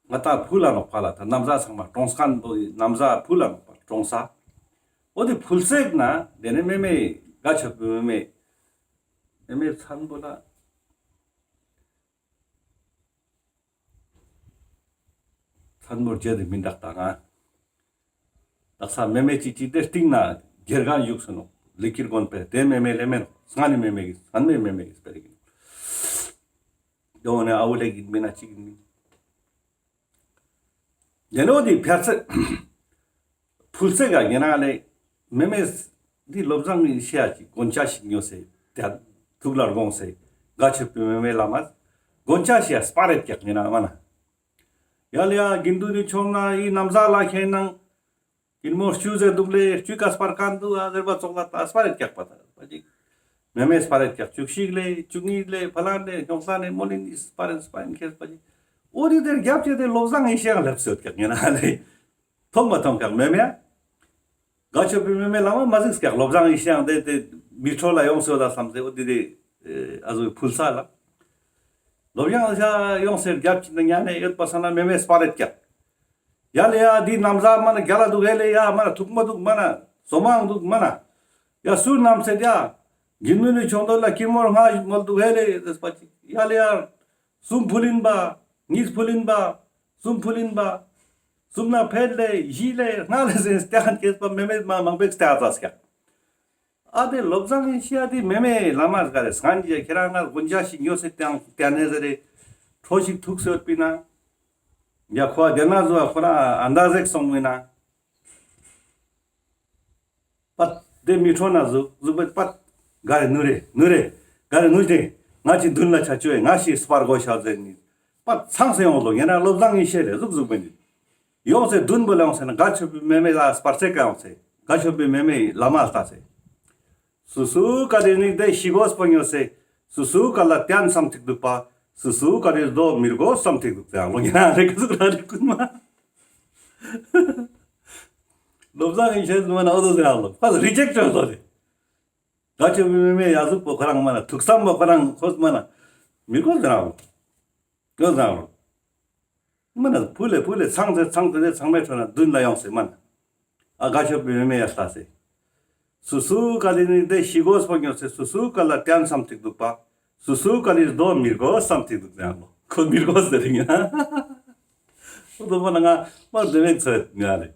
ང་ཏང་ཕུལ་ལ་ནོག་པ་ལ་ད་ན་བཟའ་ཚང་མ་གྲོང་སྐན་པོ་ན་བཟའ་ཕུལ་ལ་ནོག་པ་གྲོང་ས། འོ་དེ་ཕུལ་སེག་ན་དེ་ནས་མེ་མེ་ག་ཆོ་པི་མེ་མེ་མེ་མཚན་པོ་ལ་མཚན་པོ་རྗེ་དེ་མི་འདག་ད་ང་། དག་ས་མེ་མེ་ཅི་ཅི་དེ་སྟིང་ན་དགེ་རྒན་བཞུགས་སོ་ནོག་ལི་ཀིར་དགོན་པེ་དེ་མེ་མེ་ལེ་མེ་ནོག་སྔ་ནི་མེ་མེ་གི་སྔ་མེ་མེ་མེ་གི་སྤེ་རེ་གི་ནོག་དོ་ནེ་ཨ་བུ་ལེ་གིན་མི་ན་ཅིག་གིན་མི། ཡེ་ནོ་དི་ཕྱར་ཚེ་ཕུལ་ཚེ་ག་ཉེ་ན་ལེ་མེ་མེ་དི་ལོབ་ཟང་ངི་ཤེས་ཡ་ཅིག་གོན་ཆ་ཞིག་ཉོ་སེ་དེ་ཐུགས་ལ་དགོངས་སེ་ག་ཆོ་པི་མེ་མེ་ལ་མ་གོན་ཆ་ཤེས་ཡ་སྤར་རེད་ཀྱག་ཉེ་ན་མ་ན་ཡ་ལེ་ཡ་གིན་དུ་ནི་ཆོང་ན་ཡི་ན་བཟའ་ལ་ཁེ་ནང་། ཀིན་མོ་ཤུ་ཟེར་འདུག་ལེ་ཤུ་ཀ་སྤར་ཀ་འདུག་ཨ་ཟེར་བ་ཙོགས་ལ་ད་སྤར་རེད་ཀྱག་པ་ད་པ་ཅིག་མེ་མེ་སྤར་རེད་ཀྱག་བཅུ་གཅིག་ལེ་བཅུ་གཉིས་ལེ་ཕ་ལ་ནེ་ཉོག་ས་ནེ་མོ་ལི་ནི་སྤར་རེད་སྤར་རེད་ཁེ་པ་ཅིག་འོ་དེ་དེར་རྒྱབ་ཅེ་དེ་ལོབ་ཟང་ངི་ཤེས་ཡང་ལེབ་སོད་ཀྱག་ཉེ་ན་ལེ་ཐོང་མ་ཐོང་ཀྱག་མེ་མེ་ག་ཆོ་པི་མེ་མེ་ལ་མ་མ་ཟིག་ཀྱག་ལོབ་ཟང་ངི་ཤེས་ཡང་དེ་དེ་མི་ཁྲོ་ལ་ཡོང་སོད་ད་བསམ་སེ་འོ་དེ་དེ་ཨ་ཟུ་ཕུལ་ས་ལ་ལོབ་ཟང་ངི་ཤེས་ཡོང་སེ་རྒྱབ་ཅེ་ན་ཉ་ནེ་ཡོད་པ་ས་ན་མེ་མེ་སྤར་རེད་ཀྱག་ཡ་ལེ་ཡ་འདི་ན་བཟའ་མ་ན་རྒྱ་ལ་འདུག་ཧེ་ལེ་ཡ་མ་ན་ཐུག་མ་འདུག་མ་ན་བཟོ་མང་འདུག་མ་ན་ཡ་སུ་ནམ་སེ་ཡ་གིན་མི་ནི་ཆོང་དོ་ལ་ཀིར་མོར་སྔ་མོལ་འདུག་ཧེ་ལེ་ཡ་ཟེར་པ་ཅིག་ཡ་ལེ་ཡ་གསུམ་ཕུལ་ཡིན་པ་གཉིས་ཕུལ་ཡིན་པ་གསུམ་ཕུལ་ཡིན་པ་གསུམ་ན་ཕེད་ལེ་བཞི་ལེ་ལྔ་ལེ་ཟེར་སྟེ་ཁན་ཁེས་པ་མེ་མེ་མ་མང་པེག་སྟེ་ཨ་ཙ་སྐྱ། ཨ་དེ་ལོབ་ཟང་ངི་ཤེས་ཡ་དེ་མེ་མེ་ལ་མ་ཟ་ག་རེ་སང་ཉི་ཁྱེ་རང་ང་གོན་ཆ་ཞིག་ཉོ་སེ་ཏང་ཏེ་ནེ་ཟེར་རེ་ཁྲོ་ཞིག་ཐུག་སེ་ཡོད་པི་ན། ཡ་ཁོ་ཨ་དེ་ན་ཟུ་ཨ་ཁོ་རང་ཨ་འདའ་ཟེག་སོང་བི་ན། པད་དེ་མི་ཁྲོ་ན་ཟུག་ཟུག་པད་པད་ག་རེ་ནུ་རེ་ནུ་རེ་ག་རེ་ནུ་རེ་ང་ཅི་དུན་ལ་ཆ་ཅོ་ཡེ་ང་ཞིག་སྤར་གོ་ཤ་ཟེར་ནི། པད་ཚང་སེ་ཡོང་ལོ་ཉེ་ན་ལོབ་ཟང་ངི་ཤེས་རེ་ཟུག་ཟུག་པི་ནི། ཡོང་སེ་དུན་བོ་ལ་ཡོང་སེ་ན་ག་ཆོ་པི་མེ་མེ་ལ་སྤར་ཚེ་ཀ་ཡོང་སེ་ག་ཆོ་པི་མེ་མེ་ལ་མ་ལྟ་སེ། སུ་སུ་ཀ་དེ་ནི་དེ་ཤི་གོས་པོ་ཉོ་སེ། སུ་སུ་ཀ་ལ་ཏན་སམ་ཐིག་འདུག་པ། སུ་སུ་ཀ་དེ་རྡོ་མི་རྒོ་སམ་ཐིག་འདུག་ཏེ་ལོ་ཉེ་ན་རེ་ཀ་ཟུག་ར་རེ་ཀུན་མ། ལོབ་ཟང་ངི་ཤེས་མ་ན་འོ་དོ་ཟེར་ལོ་ཕ་རི་ཇེཀ་ཊ་ལོ་རེ། ག་ཆོ་པི་མེ་མེ་ཡ་ཟུག་པོ་ཁོ་རང་མ་ན་ཐུགས་བསམ་པོ་ཁོ་རང་ཁོས་མ་ན་མི་རྒོ་ཟེར་ལོ། ཡོད་ཟེར་ལོ། མ་ན་ཕུལ་ལེ་ཕུལ་ལེ་ཚང་ཚེ་ཚང་ཚེ་ཚང་མའི་ཁྲོད་ན་དུན་ལ་ཡོང་སེ་མ་ན། ཨ་ག་ཆོ་པི་མེ་མེ་ཡ་ལྟ་སེ། སུ་སུ་ཀ་དེ་ནི་དེ་ཤི་གོས་པོ་ཉོ་སེ་སུ་སུ་ཀ་ལ་ཏན་སམ་ཐིག་འདུག་པ། སུ་སུ་ཀ་དེ་རྡོ་མི་རྒོ་སམ་ཐིག་འདུག་ཟེར་ལོ། ཁོ་མི་རྒོ་ཟེར་རིང་ཡ། ཁོ་དོ་མ་ན་ང་མ་དེ་མེད་ཚོད་ཉ་རེ།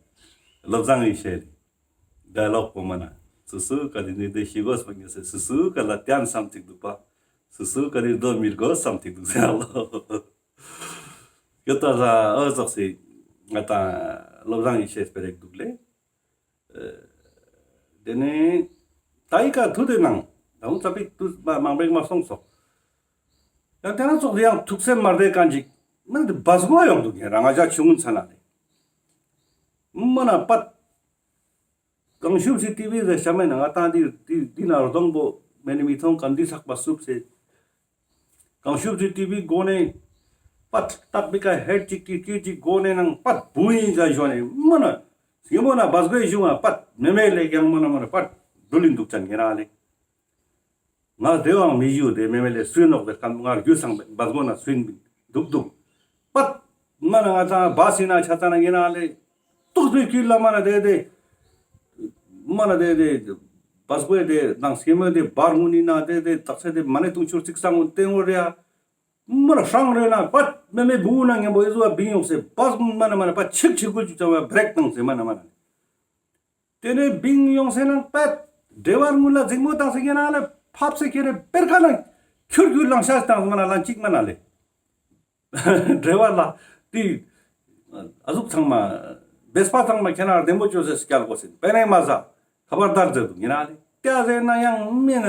ལོབ་ཟང་ངི་ཤེས་རེ། ཌའི་ལོག་པོ་མ་ན། སུ་སུ་ཀ་དེ་ནི་དེ་ཤི་གོས་པོ་ཉོ་སེ་སུ་སུ་ཀ་ལ་ཏན་སམ་ཐིག་འདུག་པ། སུ་སུ་ཀ་དེ་རྡོ་མི་རྒོ་སམ་ཐིག་འདུག་ཟེར་ལོ། ཡོད་ད་ཟ་འོ་ཙོགས་སེ་ང་ཏང་ལོབ་ཟང་ངི་ཤེས་སྤེ་ར་ཞིག་འདུག་ལེ། དེ་ནས་ད་ཡི་ཀ་ཐུག་དེ་ནང་ད་འུ་ཙ་པིག་ཏུ་མ་མང་པེག་མ་སོང་སོ། ཡང་དེ་ན་ཙོགས་དེ་ཡང་ཐུགས་སེམས་མ་བདེ་ཀ་ཅིག་མི་དེ་བ་སྒོ་ཡོང་འདུག་ཡ་རང་ང་ཅག་ཆུང་ངུན་ཚ་ན་ལེ། མ་ན་པད། གང་ཤུབ་སི་ཊི་ཝི་ཟེར་ཤ་མེ་ན་ང་ཏང་འདི་འདི་འདི་ན་རྡོང་པོ་མེ་ནི་མི་ཐོང་ག་འདི་ཚག་པ་སུབ་སེ། གང་ཤུབ་སི་ཊི་ཝི་སྒོ་ནེ་པད་ཏག་པི་ཀ་ཧེཌ་ཅིག་ཀིར་ཀིར་ཅིག་སྒོ་ནེ་ནང་པད་བུ་ཡིན་ཟ་ཞོ་ནེ་མ་ན་སི་མོ་ན་བ་སྒོའི་གཞུང་ང་པད་མེ་མེ་ལེ་ཀྱང་མ་ན་མ་ན་པད་འགྲུལ་ལིན་འདུག་ཅན་ངེ་རང་ལེ། ང་དེ་བའང་མི་ཞུ་དེ་མེ་མེ་ལེ་སུན་ནོག་དེ་ཀ་ང་རྒྱུ་སང་བ་སྒོ་ན་སུན་འདུག་འདུག་པད་མ་ན་ང་ཚང་བ་སི་ན་ཆ་ཚ་ན་ངེ་ན་ལེ་ཏོག་པའི་ཀིར་ལ་མ་ན་དེ་དེ་མ་ན་དེ་དེ་བ་སྒོའི་དེ་ནང་སི་མོ་དེ་བར་ངུ་ནི་ན་དེ་དེ་ཏག་ཚེ་དེ་མ་ནེ་ཏུང་ཆུར་ཚིག་སང་ངུ་ཏེ་ངོ་རེ་ཡ། མ་ན་ཧྲང་རེ་ན་པད་མེ་མེ་བུ་ན་ཉམ་པོ་ཨི་ཟུ་བ་བིང་ཡོང་སེ་པད་མ་ན་མ་ན་པད་ཆིག་ཆིག་གུ་ཅིག་ཙམ་བ་བྲེག་ཏང་སེ་མ་ན་མ་ན། ཏེ་ནེ་བིང་ཡོང་སེ་ན་པད་ཌེ་བར་ངུ་ལ་ཛིང་མོ་ཏང་སེ་ཁེ་ན་ལེ་ཕབ་སེ་ཁེ་རེ་པེར་ཁ་ན་ཁྱུར་ཁྱུར་ལང་ཤ་ཏང་མ་ན་ལན་ཅིག་མ་ན་ལེ། ཌེ་བར་ལ་ཏི་ཨ་ཟུག་ཚང་མ་བེས་པ་ཚང་མ་ཁེ་ན་རྡེ་མོ་ཅོས་སེ་སྐྱལ་གོས་སེ་པེ་ནེ་མ་ཟ་ཁ་བར་དར་ཟེར་དུག་ཉེ་ན་ལེ། ཏེ་ཟེར་ན་ཡང་མེ་ན་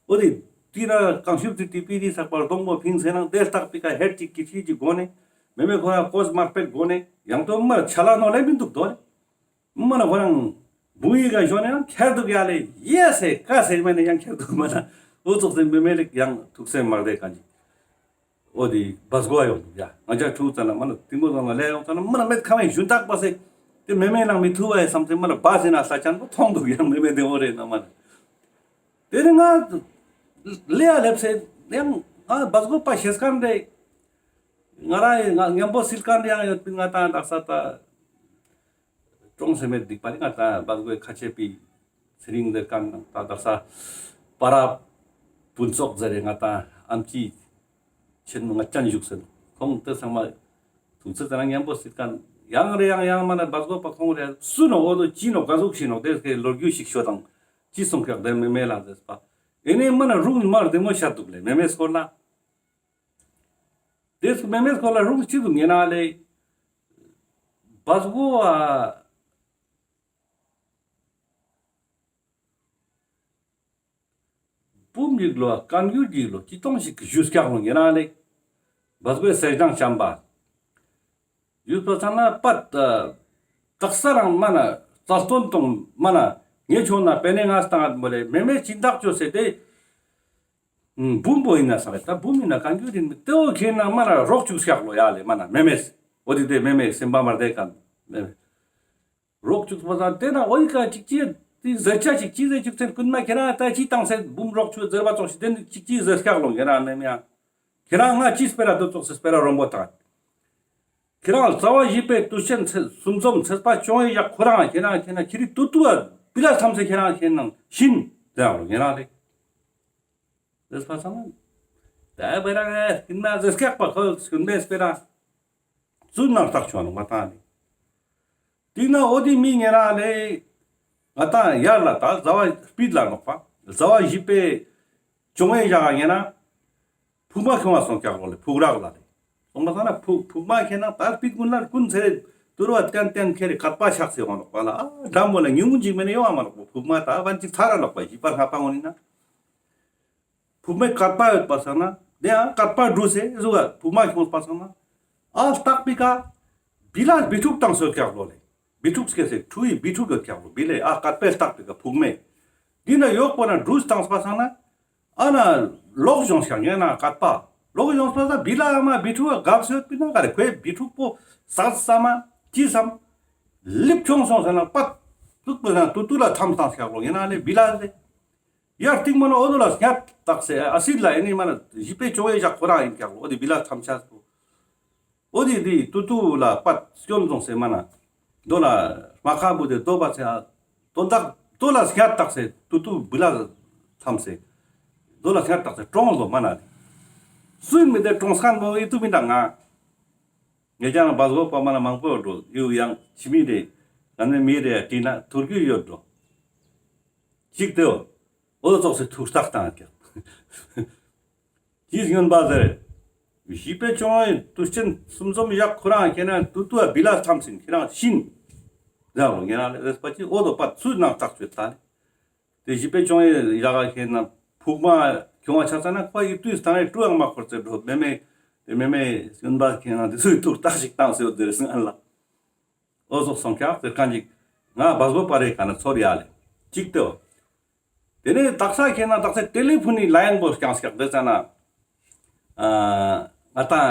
འོ་དེ་ཏི་ར་གང་ཤུབ་ཏི་ཏི་པི་ཏི་ཚག་པར་སྡོང་པོ་ཕིང་སེ་ན་ཏེ་ལྟག་པི་ཀ་ཧེར་ཅིག་ཀི་ཤི་ཅིག་གོ་ནེ་མེ་མེ་ཁོ་རང་ཀོས་མར་པེག་གོ་ནེ་ཡང་ཏོ་མར་ཆ་ལ་ནོ་ལེ་མི་དུག་དོ་ལེ། མ་ན་ཁོ་རང་བུ་ཡི་ག་ཞོན་ནེ་ན་ཁྱེར་དུག་ཡ་ལེ་ཡེ་སེ་ཀ་སེ་མེ་ནེ་ཡང་ཁྱེར་དུག་མ་ན་འོ་ཙོགས་སེ་མེ་མེ་ལེ་ཡང་ཐུགས་སེམས་མ་བདེ་གང་ཅིག་འོ་དེ་བ་སྒོ་ཡོང་དུག་ཡ། ང་ཅག་ཕྲུ་གུ་ཙ་ན་མ་ན་ཏིང་མོ་ཙ་ན་ལེ་ཡོང་ཙ་ན་མ་ན་མེད་ཁ་མེད་ཞུན་དག་པ་སེ་ཏེ་མེ་མེ་ནང་མི་ཐུ་བ་ཡེ་སམ་སེ་མ་ན་བ་སེ་ན་ས་ཅན་པོ་ཐོང་དུག་ཡང་མེ་མེ་དེ་འོ་རེ་ན་མ་ན། ཏེ་ནེ་ང་ལེ་ཡ་ལེབ་སེ་ཡང་ང་བ་སྒོ་པ་ཤེས་ཁན་རེ་ང་རང་ང་ཉམ་པོ་སིལ་ཁན་རེ་ཡང་ཡོད་པིན། ང་ཏང་དག་ས་ཏ་ཀྲོང་སེ་མེད་སྡིག་པ་རེ་ང་ཏང་བ་སྒོའི་ཁ་ཆེ་པི་ཚེ་རིང་ཟེར་ཁན་ནང་ཏ་དག་ས་པ་ར་ཕུན་ཚོགས་ཟེར་རེ་ང་ཏང་ཨམ་ཅི་ཆེན་མོ་ང་ཅན་བཞུགས་སེ་ཁོང་ཏེ་ཚང་མ་ཐུག་ཚེ་ཙ་ན་ཉམ་པོ་སིལ་ཁན་ཡང་རེ་ཡང་ཡང་མ་ན་བ་སྒོ་པ་ཁོང་རེ་སུ་ནོ་འོ་དོ་ཅི་ནོ་ག་ཟུག་ཤི་ནོ་ཏེ་སྐད་ལོ་རྒྱུས་ཤིག་ཤོད་དང་ཅི་སོང་ཁྱག་དེ་མེ་མེ་ལ་ཟེར་པ། ཨེ་ནེ་མ་ན་རུང་མ་རྡེ་མོ་ཤར་དུག་ལེ་མེ་མེ་སྐོར་ལ། ཏེ་མེ་མེ་སྐོར་ལ་རུང་ཅི་དུག་ཉེ་ན་ལེ། བ་སྒོ་ཨ་བུམ་ཡིག་ལོ་བཀའ་འགྱུར་ཡིག་ལོ་ཅི་ཏོང་ཞིག་ཞུས་ཀྱག་ལོ་ཉེ་ན་ལེ། བ་སྒོའི་སེར་སྦྱངས་བྱམས་པ། ཡུལ་པ་ཚང་ན་པད་དག་ས་རང་མ་ན་རྩ་སྟོན་དང་མ་ན་ངེ་ཆོ་ན་པེ་ནེ་ང་སྟང་ཨ་མོ་ལེ་མེ་མེ་སྦྱིན་བདག་ཅོས་སེ་ཏེ་བུམ་པོ་ཡིན་ན་ས་རེ་ད་བུམ་ཡིན་ན་བཀའ་འགྱུར་ཡིན་མི་ཏེའོ་ཁེ་ན་མ་ན་རོགས་ཅུག་ཤག་ལོ་ཡ་ལེ་མ་ན་མེ་མེ་འོ་དེ་དེ་མེ་མེ་སེམས་པ་མ་བདེ་ཁན་མེ་མེ་རོགས་ཅུག་པ་ས་ཏེ་ན་འོ་ཡི་ཀ་ཅིག་ཅི་ཏི་ཟེར་ཆ་ཅིག་ཅི་ཟེར་ཅུག་ཚན་ཀུན་མ་ཁེ་ན་ད་ཅི་ཏང་སེ་བུམ་རོགས་ཅུག་ཟེར་བ་ཙོགས་ཤིག་ཏེ་ནི་ཅིག་ཅི་ཟེར་ཤག་ལོ་ཁེ་ན་མེ་མེ་ཡ། ཁྱེ་རང་ང་ཅི་སྤེ་ར་དོ་ཙོགས་སེ་སྤེ་ར་རོང་པོ་དང་། ཁྱེ་རང་རྩ་བ་བཞི་པའི་དུས་ཆེན་ཚེ་གསུམ་འཛོམས་ཚེས་པ་བཅོ་ལྔའི་ཞག་ཁོ་རང་ཁྱེ་རང་ཁྱེ་ན་ཁྱེ་རི་ཏུ་ཏུ་བ་བི་ལ་ཐམས་སེ་ཁྱེ་རང་ཁྱེ་ན་ཤིན་ཏེ་རང་རོ་ཁྱེ་རང་རེ། ཚེས་པ་ཚང་མ་ད་སྤེ་ར་ངས་སྐྱིན་མ་ཟེར་སྐྱག་པ་ཁོ་སྐྱིན་མའི་སྤེ་ར་ཚུ་ནང་རྟགས་ཆོག་ནོག་མ་ཏང་ནི། དེ་ན་འོ་དེ་མི་ཉེ་རང་ལེ། ང་ཏང་ཡར་ལ་ད་ཟླ་བ་དཔྱིད་ལ་ནོག་པ། ཟླ་བ་བཞི་པའི་བཅོ་ལྔའི་ཞག་ཉེ་ན། ཕུག་མ་ཁྱོང་བ་སོང་ཀྱག་ལོ་ལེ་ཕུག་རག་ལ་ལེ། སོང་པ་སང་ན་ཕུག་ཕུག་མ་ཁྱེ་ན་ད་དཔྱིད་ཀུན་ལ་ཀུན་ཚེ་རེ་དུར་བ་ཏན་ཏན་ཁྱེ་རེ་སྐད་པ་ཆགས་སེ་འོང་ནོག་པ་ལ་ཨ་འགྲམ་མོ་ལ་ཉུང་ངུ་འཇིག་མེ་ནེ་ཡོང་བ་མ་ནོག་པ་ཕུག་མ་ད་བན་ཅིག་ཚར་ར་ནོག་པ་བཞི་པ་ལྔ་པ་འོང་ནི་ན། ཕུག་མའི་སྐད་པ་ཡོད་པ་སང་ན་དེ་ཡང་སྐད་པ་འགྲོ་སེ་ཟུག་ཕུག་མ་ཁྱོང་པ་སང་ན་ཨ་སྟག་པི་ཀ་བི་ལ་བི་ཕྲུག་དང་སོད་ཀྱག་ལོ་ལེ། བི་ཕྲུག་སྐྱེ་སེ་ཕྲུ་གུའི་བི་ཕྲུག་ཡོད་ཀྱག་ལོ་བི་ལེ་ཨ་སྐད་པའི་སྟག་པི་ཀ་ཕུག་མེ། འདི་ན་ཡོག་པོ་ན་འབྲུས་བཏང་པ་སང་ན་ཨ་ན་ལོག་བྱུང་ཤག་ཉེ་ན་སྐད་པ་ལོག་བྱུང་པ་སང་བི་ལ་ཨ་མ་བི་ཕྲུག་ག་གབ་སོད་པི་ན་ག་རེ་ཁོའི་བི་ཕྲུག་པོ་ཟ་ས་མ་ཅི་སམ་ལིབ་ཁྱོང་སོང་ཟེར་ན་པད་ཏུག་པོ་ན་ཏུ་ཏུ་ལ་ཐམ་བཏང་ཤག་ལོ་ཉེ་ན་ལེ་བི་ལ་ལེ། ཡར་སྟིང་མ་ན་འོ་དོ་ལ་སྙད་བཏགས་སེ་ཨ་སིལ་ལ་ཨེ་ནི་མ་ན་བཞི་པའི་བཅོ་ལྔའི་ཞག་ཁོ་རང་ཡིན་ཀྱག་ལོ་འོ་དེ་བི་ལ་ཐམ་ཆ་སོ། འོ་དེ་དེ་ཏུ་ཏུ་ལ་པད་སྐྱོན་བཟུང་སེ་མ་ན་དོ་ལ་མ་ཁ་བུ་དེ་དོ་པ་ཚེ་ཨ་དོ་དག་དོ་ལ་སྙད་བཏགས་སེ་ཏུ་ཏུ་བི་ལ་ཐམ་སེ་དོ་ལ་སྙད་བཏགས་སེ་ཀྲོང་ལོ་མ་ན་སུ་ཡིན་མི་དེ་ཀྲོང་སྐན་མོ་ཨི་ཏུ་མི་འདྲ་ང་། ངེད་ཅག་ན་བ་སྒོ་པ་མ་ན་མང་པོ་འགྲོ་ཡུ་ཡང་ཕྱི་མི་རེ་ང་ནི་མི་རེ་དྲིས་ན་ཐུར་རྒྱུ་ཡོད་འགྲོ། གཅིག་དེའོ། འོ་ཙོགས་སེ་ཐུགས་ཐག་བཏང་ཀྱག་ཅི་སྙོན་པ་ཟེར། བཞི་པའི་བཅོ་ལྔའི་དུས་ཆེན་གསུམ་འཛོམས་ཞག་ཁོ་རང་ཁྱེ་ན་ཏུ་ཏུ་བ་བི་ལ་ཐམ་སིན་ཁྱེ་རང་ཤིན། ཟེར་ལོ་ཉེ་རང་ལེ་རེས་པ་ཅི་འོ་དོ་པ་ཚུ་ནང་བཏགས་བཅོས་ད་ནི། དེ་བཞི་པའི་བཅོ་ལྔའི་ཞག་ག་ཁྱེ་ན་ཕུག་མ་ཁྱོང་བ་ཆ་ཙ་ན་ཁོ་ཡི་དུས་ཐང་ངེ་ཀྲུ་ཡང་མ་འཁོར་ཚེ་འགྲོ་མེ་མེ་དེ་མེ་མེ་སྐྱོན་པ་ཁྱེ་ན་དེ་ཚོའི་ཐུགས་ཐག་ཞིག་བཏང་སེ་ཡོད་དེ་རེ་སང་ཨ་ལ། འོ་ཙོགས་སོང་ཀྱག་ཟེར་ཁན་ཅིག་ང་བ་སྒོ་པ་རེ་ག་ན་ཚོར་ཡ་ལེ། གཅིག་དེའོ། དེ་ནས་དག་ས་ཁྱེ་ན་དག་ས་ཏེ་ལེ་ཕུ་ནི་ལ་ཡན་པོ་རྐྱང་ཀྱག་དེ་ཙ་ན། ཨ་ང་ཏང་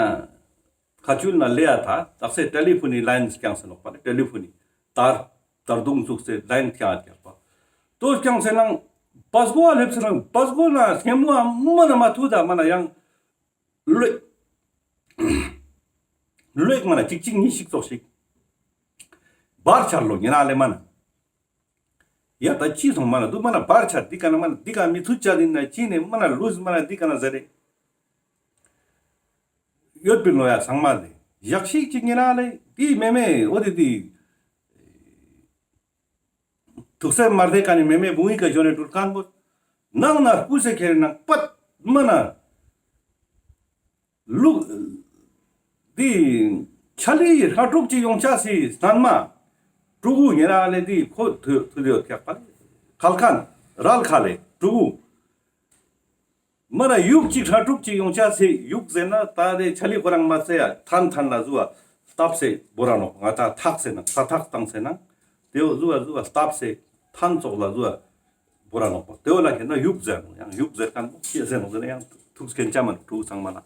ཁ་ཆུལ་ན་ལེ་ཡ་ཐ་དག་ས་ཏེ་ལེ་ཕུ་ནི་ལ་ཡན་རྐྱང་སེ་ནོག་པ་ཏེ་ལེ་ཕུ་ནི་དར་དར་དུང་བཙུགས་སེ་ལ་ཡན་རྐྱང་ཀྱག་པ། དོ་རྐྱང་སེ་ནང་བ་སྒོ་བ་ལེབ་སེ་ནང་བ་སྒོ་ན་སྙེ་མོ་ཨ་མ་ན་མ་ཐུ་ད་མ་ན་ཡང་། ལོས། ལོས་མ་ན་ཅིག་ཅིག་ཉིས་ཤིག་ཙོགས་ཤིག་བར་ཆར་ལོ་ཉེ་རང་ལེ་མ་ན། ཡ་ད་ཅི་སོང་མ་ན་དུ་མ་ན་བར་ཆར་འདི་ཀ་ན་མ་ན་འདི་ཀ་མི་ཐུ་ཅ་དི་ན་ཅི་ནེ་མ་ན་ལུས་མ་ན་འདི་ཀ་ན་ཟེར་རེ། ཡོད་པིན་ལོ་ཡ་ཚང་མ་ལེ། ཞག་ཞིག་ཅིག་ཉེ་རང་ལེ་དེ་མེ་མེ་འོ་དེ་དེ་ཐུགས་སེམས་མ་བདེ་ཀ་ནི་མེ་མེ་བུང་ཡིག་ག་ཞོན་ནེ་འགྲུལ་ཁན་བོ་ནང་ན་སྐུ་སེ་ཁྱེར་ནང་པད་མ་ན་ལུག་དེ་ཆ་ལི་ཧྲ་དྲུག་ཅིག་ཡོང་ཆ་སི་སྣན་མ་ཕྲུ་གུ་ཉེ་རང་ལེ་དེ་ཁོ་ཐུ་ཐུ་དེ་ཡོད་ཁྱག་པ་ཁལ་ཁན་རལ་ཁ་ལེ་ཕྲུ་གུ། མ་ན་ཡུག་ཅིག་ཧྲ་དྲུག་ཅིག་ཡོང་ཆ་སི་ཡུག་ཟེར་ན་ད་དེ་ཆ་ལི་ཁོ་རང་མ་ཚེ་ཡ་ཐན་ཐན་ལ་ཟུ་བ་སྟབས་སེ་བོ་ར་ནོག་ང་ད་ཐག་སེ་ན་ས་ཐག་བཏང་སེ་ན་དེ་བོ་ཟུ་བ་ཟུ་བ་སྟབས་སེ་ཐན་ཙོག་ལ་ཟུ་བ་བོ་ར་ནོག་པ་དེ་བོ་ལ་ཁེ་ན་ཡུག་ཟེར་ནོག་ཡང་ཡུག་ཟེར་ཁན་བོ་ཅི་ཟེར་ནོག་ཟེར་ན་ཡང་ཐུགས་སྐྱེན་ཆ་མ་ནོག་ཕྲུ་གུ་ཚང་མ་ལ།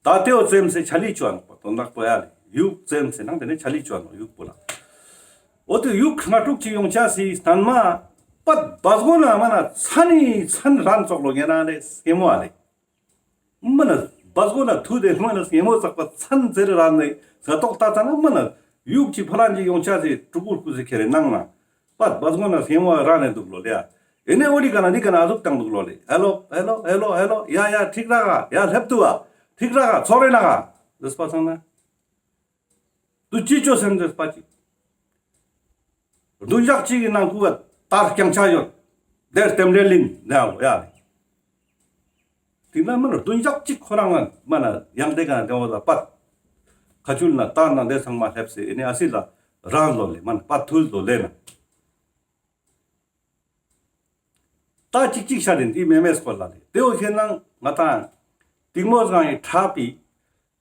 ད་དེའོ་ཙེམ་སེ་ཆ་ལི་ཅོ་ནོག་པ་དོན་དག་པོ་ཡ་ལེ། ཡུག་ཙེམ་སེ་ནང་དེ་ནེ་ཆ་ལི་ཅོ་ནོག་ཡུག་པོ་ལ། འོ་དེ་ཡུག་ཧྲ་དྲུག་ཅིག་ཡོང་ཆ་སི་སྣན་མ་པད་བ་སྒོ་ན་མ་ན་ཚན་ནི་ཚན་རན་ཙོག་ལོ་ཉེ་རང་ལེ་སེ་མོ་ཨ་ལེ། མ་ན་བ་སྒོ་ན་ཐུ་དེ་མ་ན་སེ་མོ་ཙག་པ་ཚན་ཟེར་རན་ནེ་ས་ཏོག་ཏ་ཙ་ན་མ་ན་ཡུག་ཅིག་ཕ་རན་ཅིག་ཡོང་ཆ་སི་ཕྲུ་གུ་སྐུ་སེ་ཁྱེར་ནང་ན། པད་བ་སྒོ་ན་སེ་མོ་རན་ནེ་འདུག་ལོ་ལེ་ཡ། ཨེ་ནེ་འོ་དི་ཀ་ན་འདི་ཀ་ན་ཨ་ཟུག་བཏང་འདུག་ལོ་ལེ། ཧེ་ལོ་ཧེ་ལོ་ཧེ་ལོ་ཧེ་ལོ་ཡ་ཡ་ཁྲིག་ར་ག་ཡ་ལེབ་ཏུ་བ་ཁྲིག་ར་ག་ཚོ་རེ་ན་ག་ཟེར་པ་སང་ན། དུ་ཅི་ཅོ་སེམས་ཟེར་པ་ཅིག་རྡུན་ཞག་ཅིག་གི་ནང་ཁུ་བ་དར་རྐྱང་ཆ་ཡོད། དེར་ལྟེམ་རེ་ལིན་ནེ་ཨ་ལོ་ཡ་ལེ། དེ་ན་མ་ན་རྡུན་ཞག་ཅིག་ཁོ་རང་མ་ན་ཡང་དེ་ག་ན་དེ་བོ་ལ་པད་ཁ་ཆུལ་ན་དར་ན་དེ་ཚང་མ་ལེབ་སེ་ཨེ་ནེ་ཨ་སི་ལ་རང་ལོ་ལེ་མ་ན་པད་ཐུལ་ལོ་ལེ་ན། ད་ཅིག་ཅིག་ཤ་དེ་འདི་མེ་མེ་སྐོར་ལ་ལེ། དེ་བོ་ཁེ་ན་ང་ཏང་གཏིང་མོ་སྒང་ཡི་ཁྲ་པི་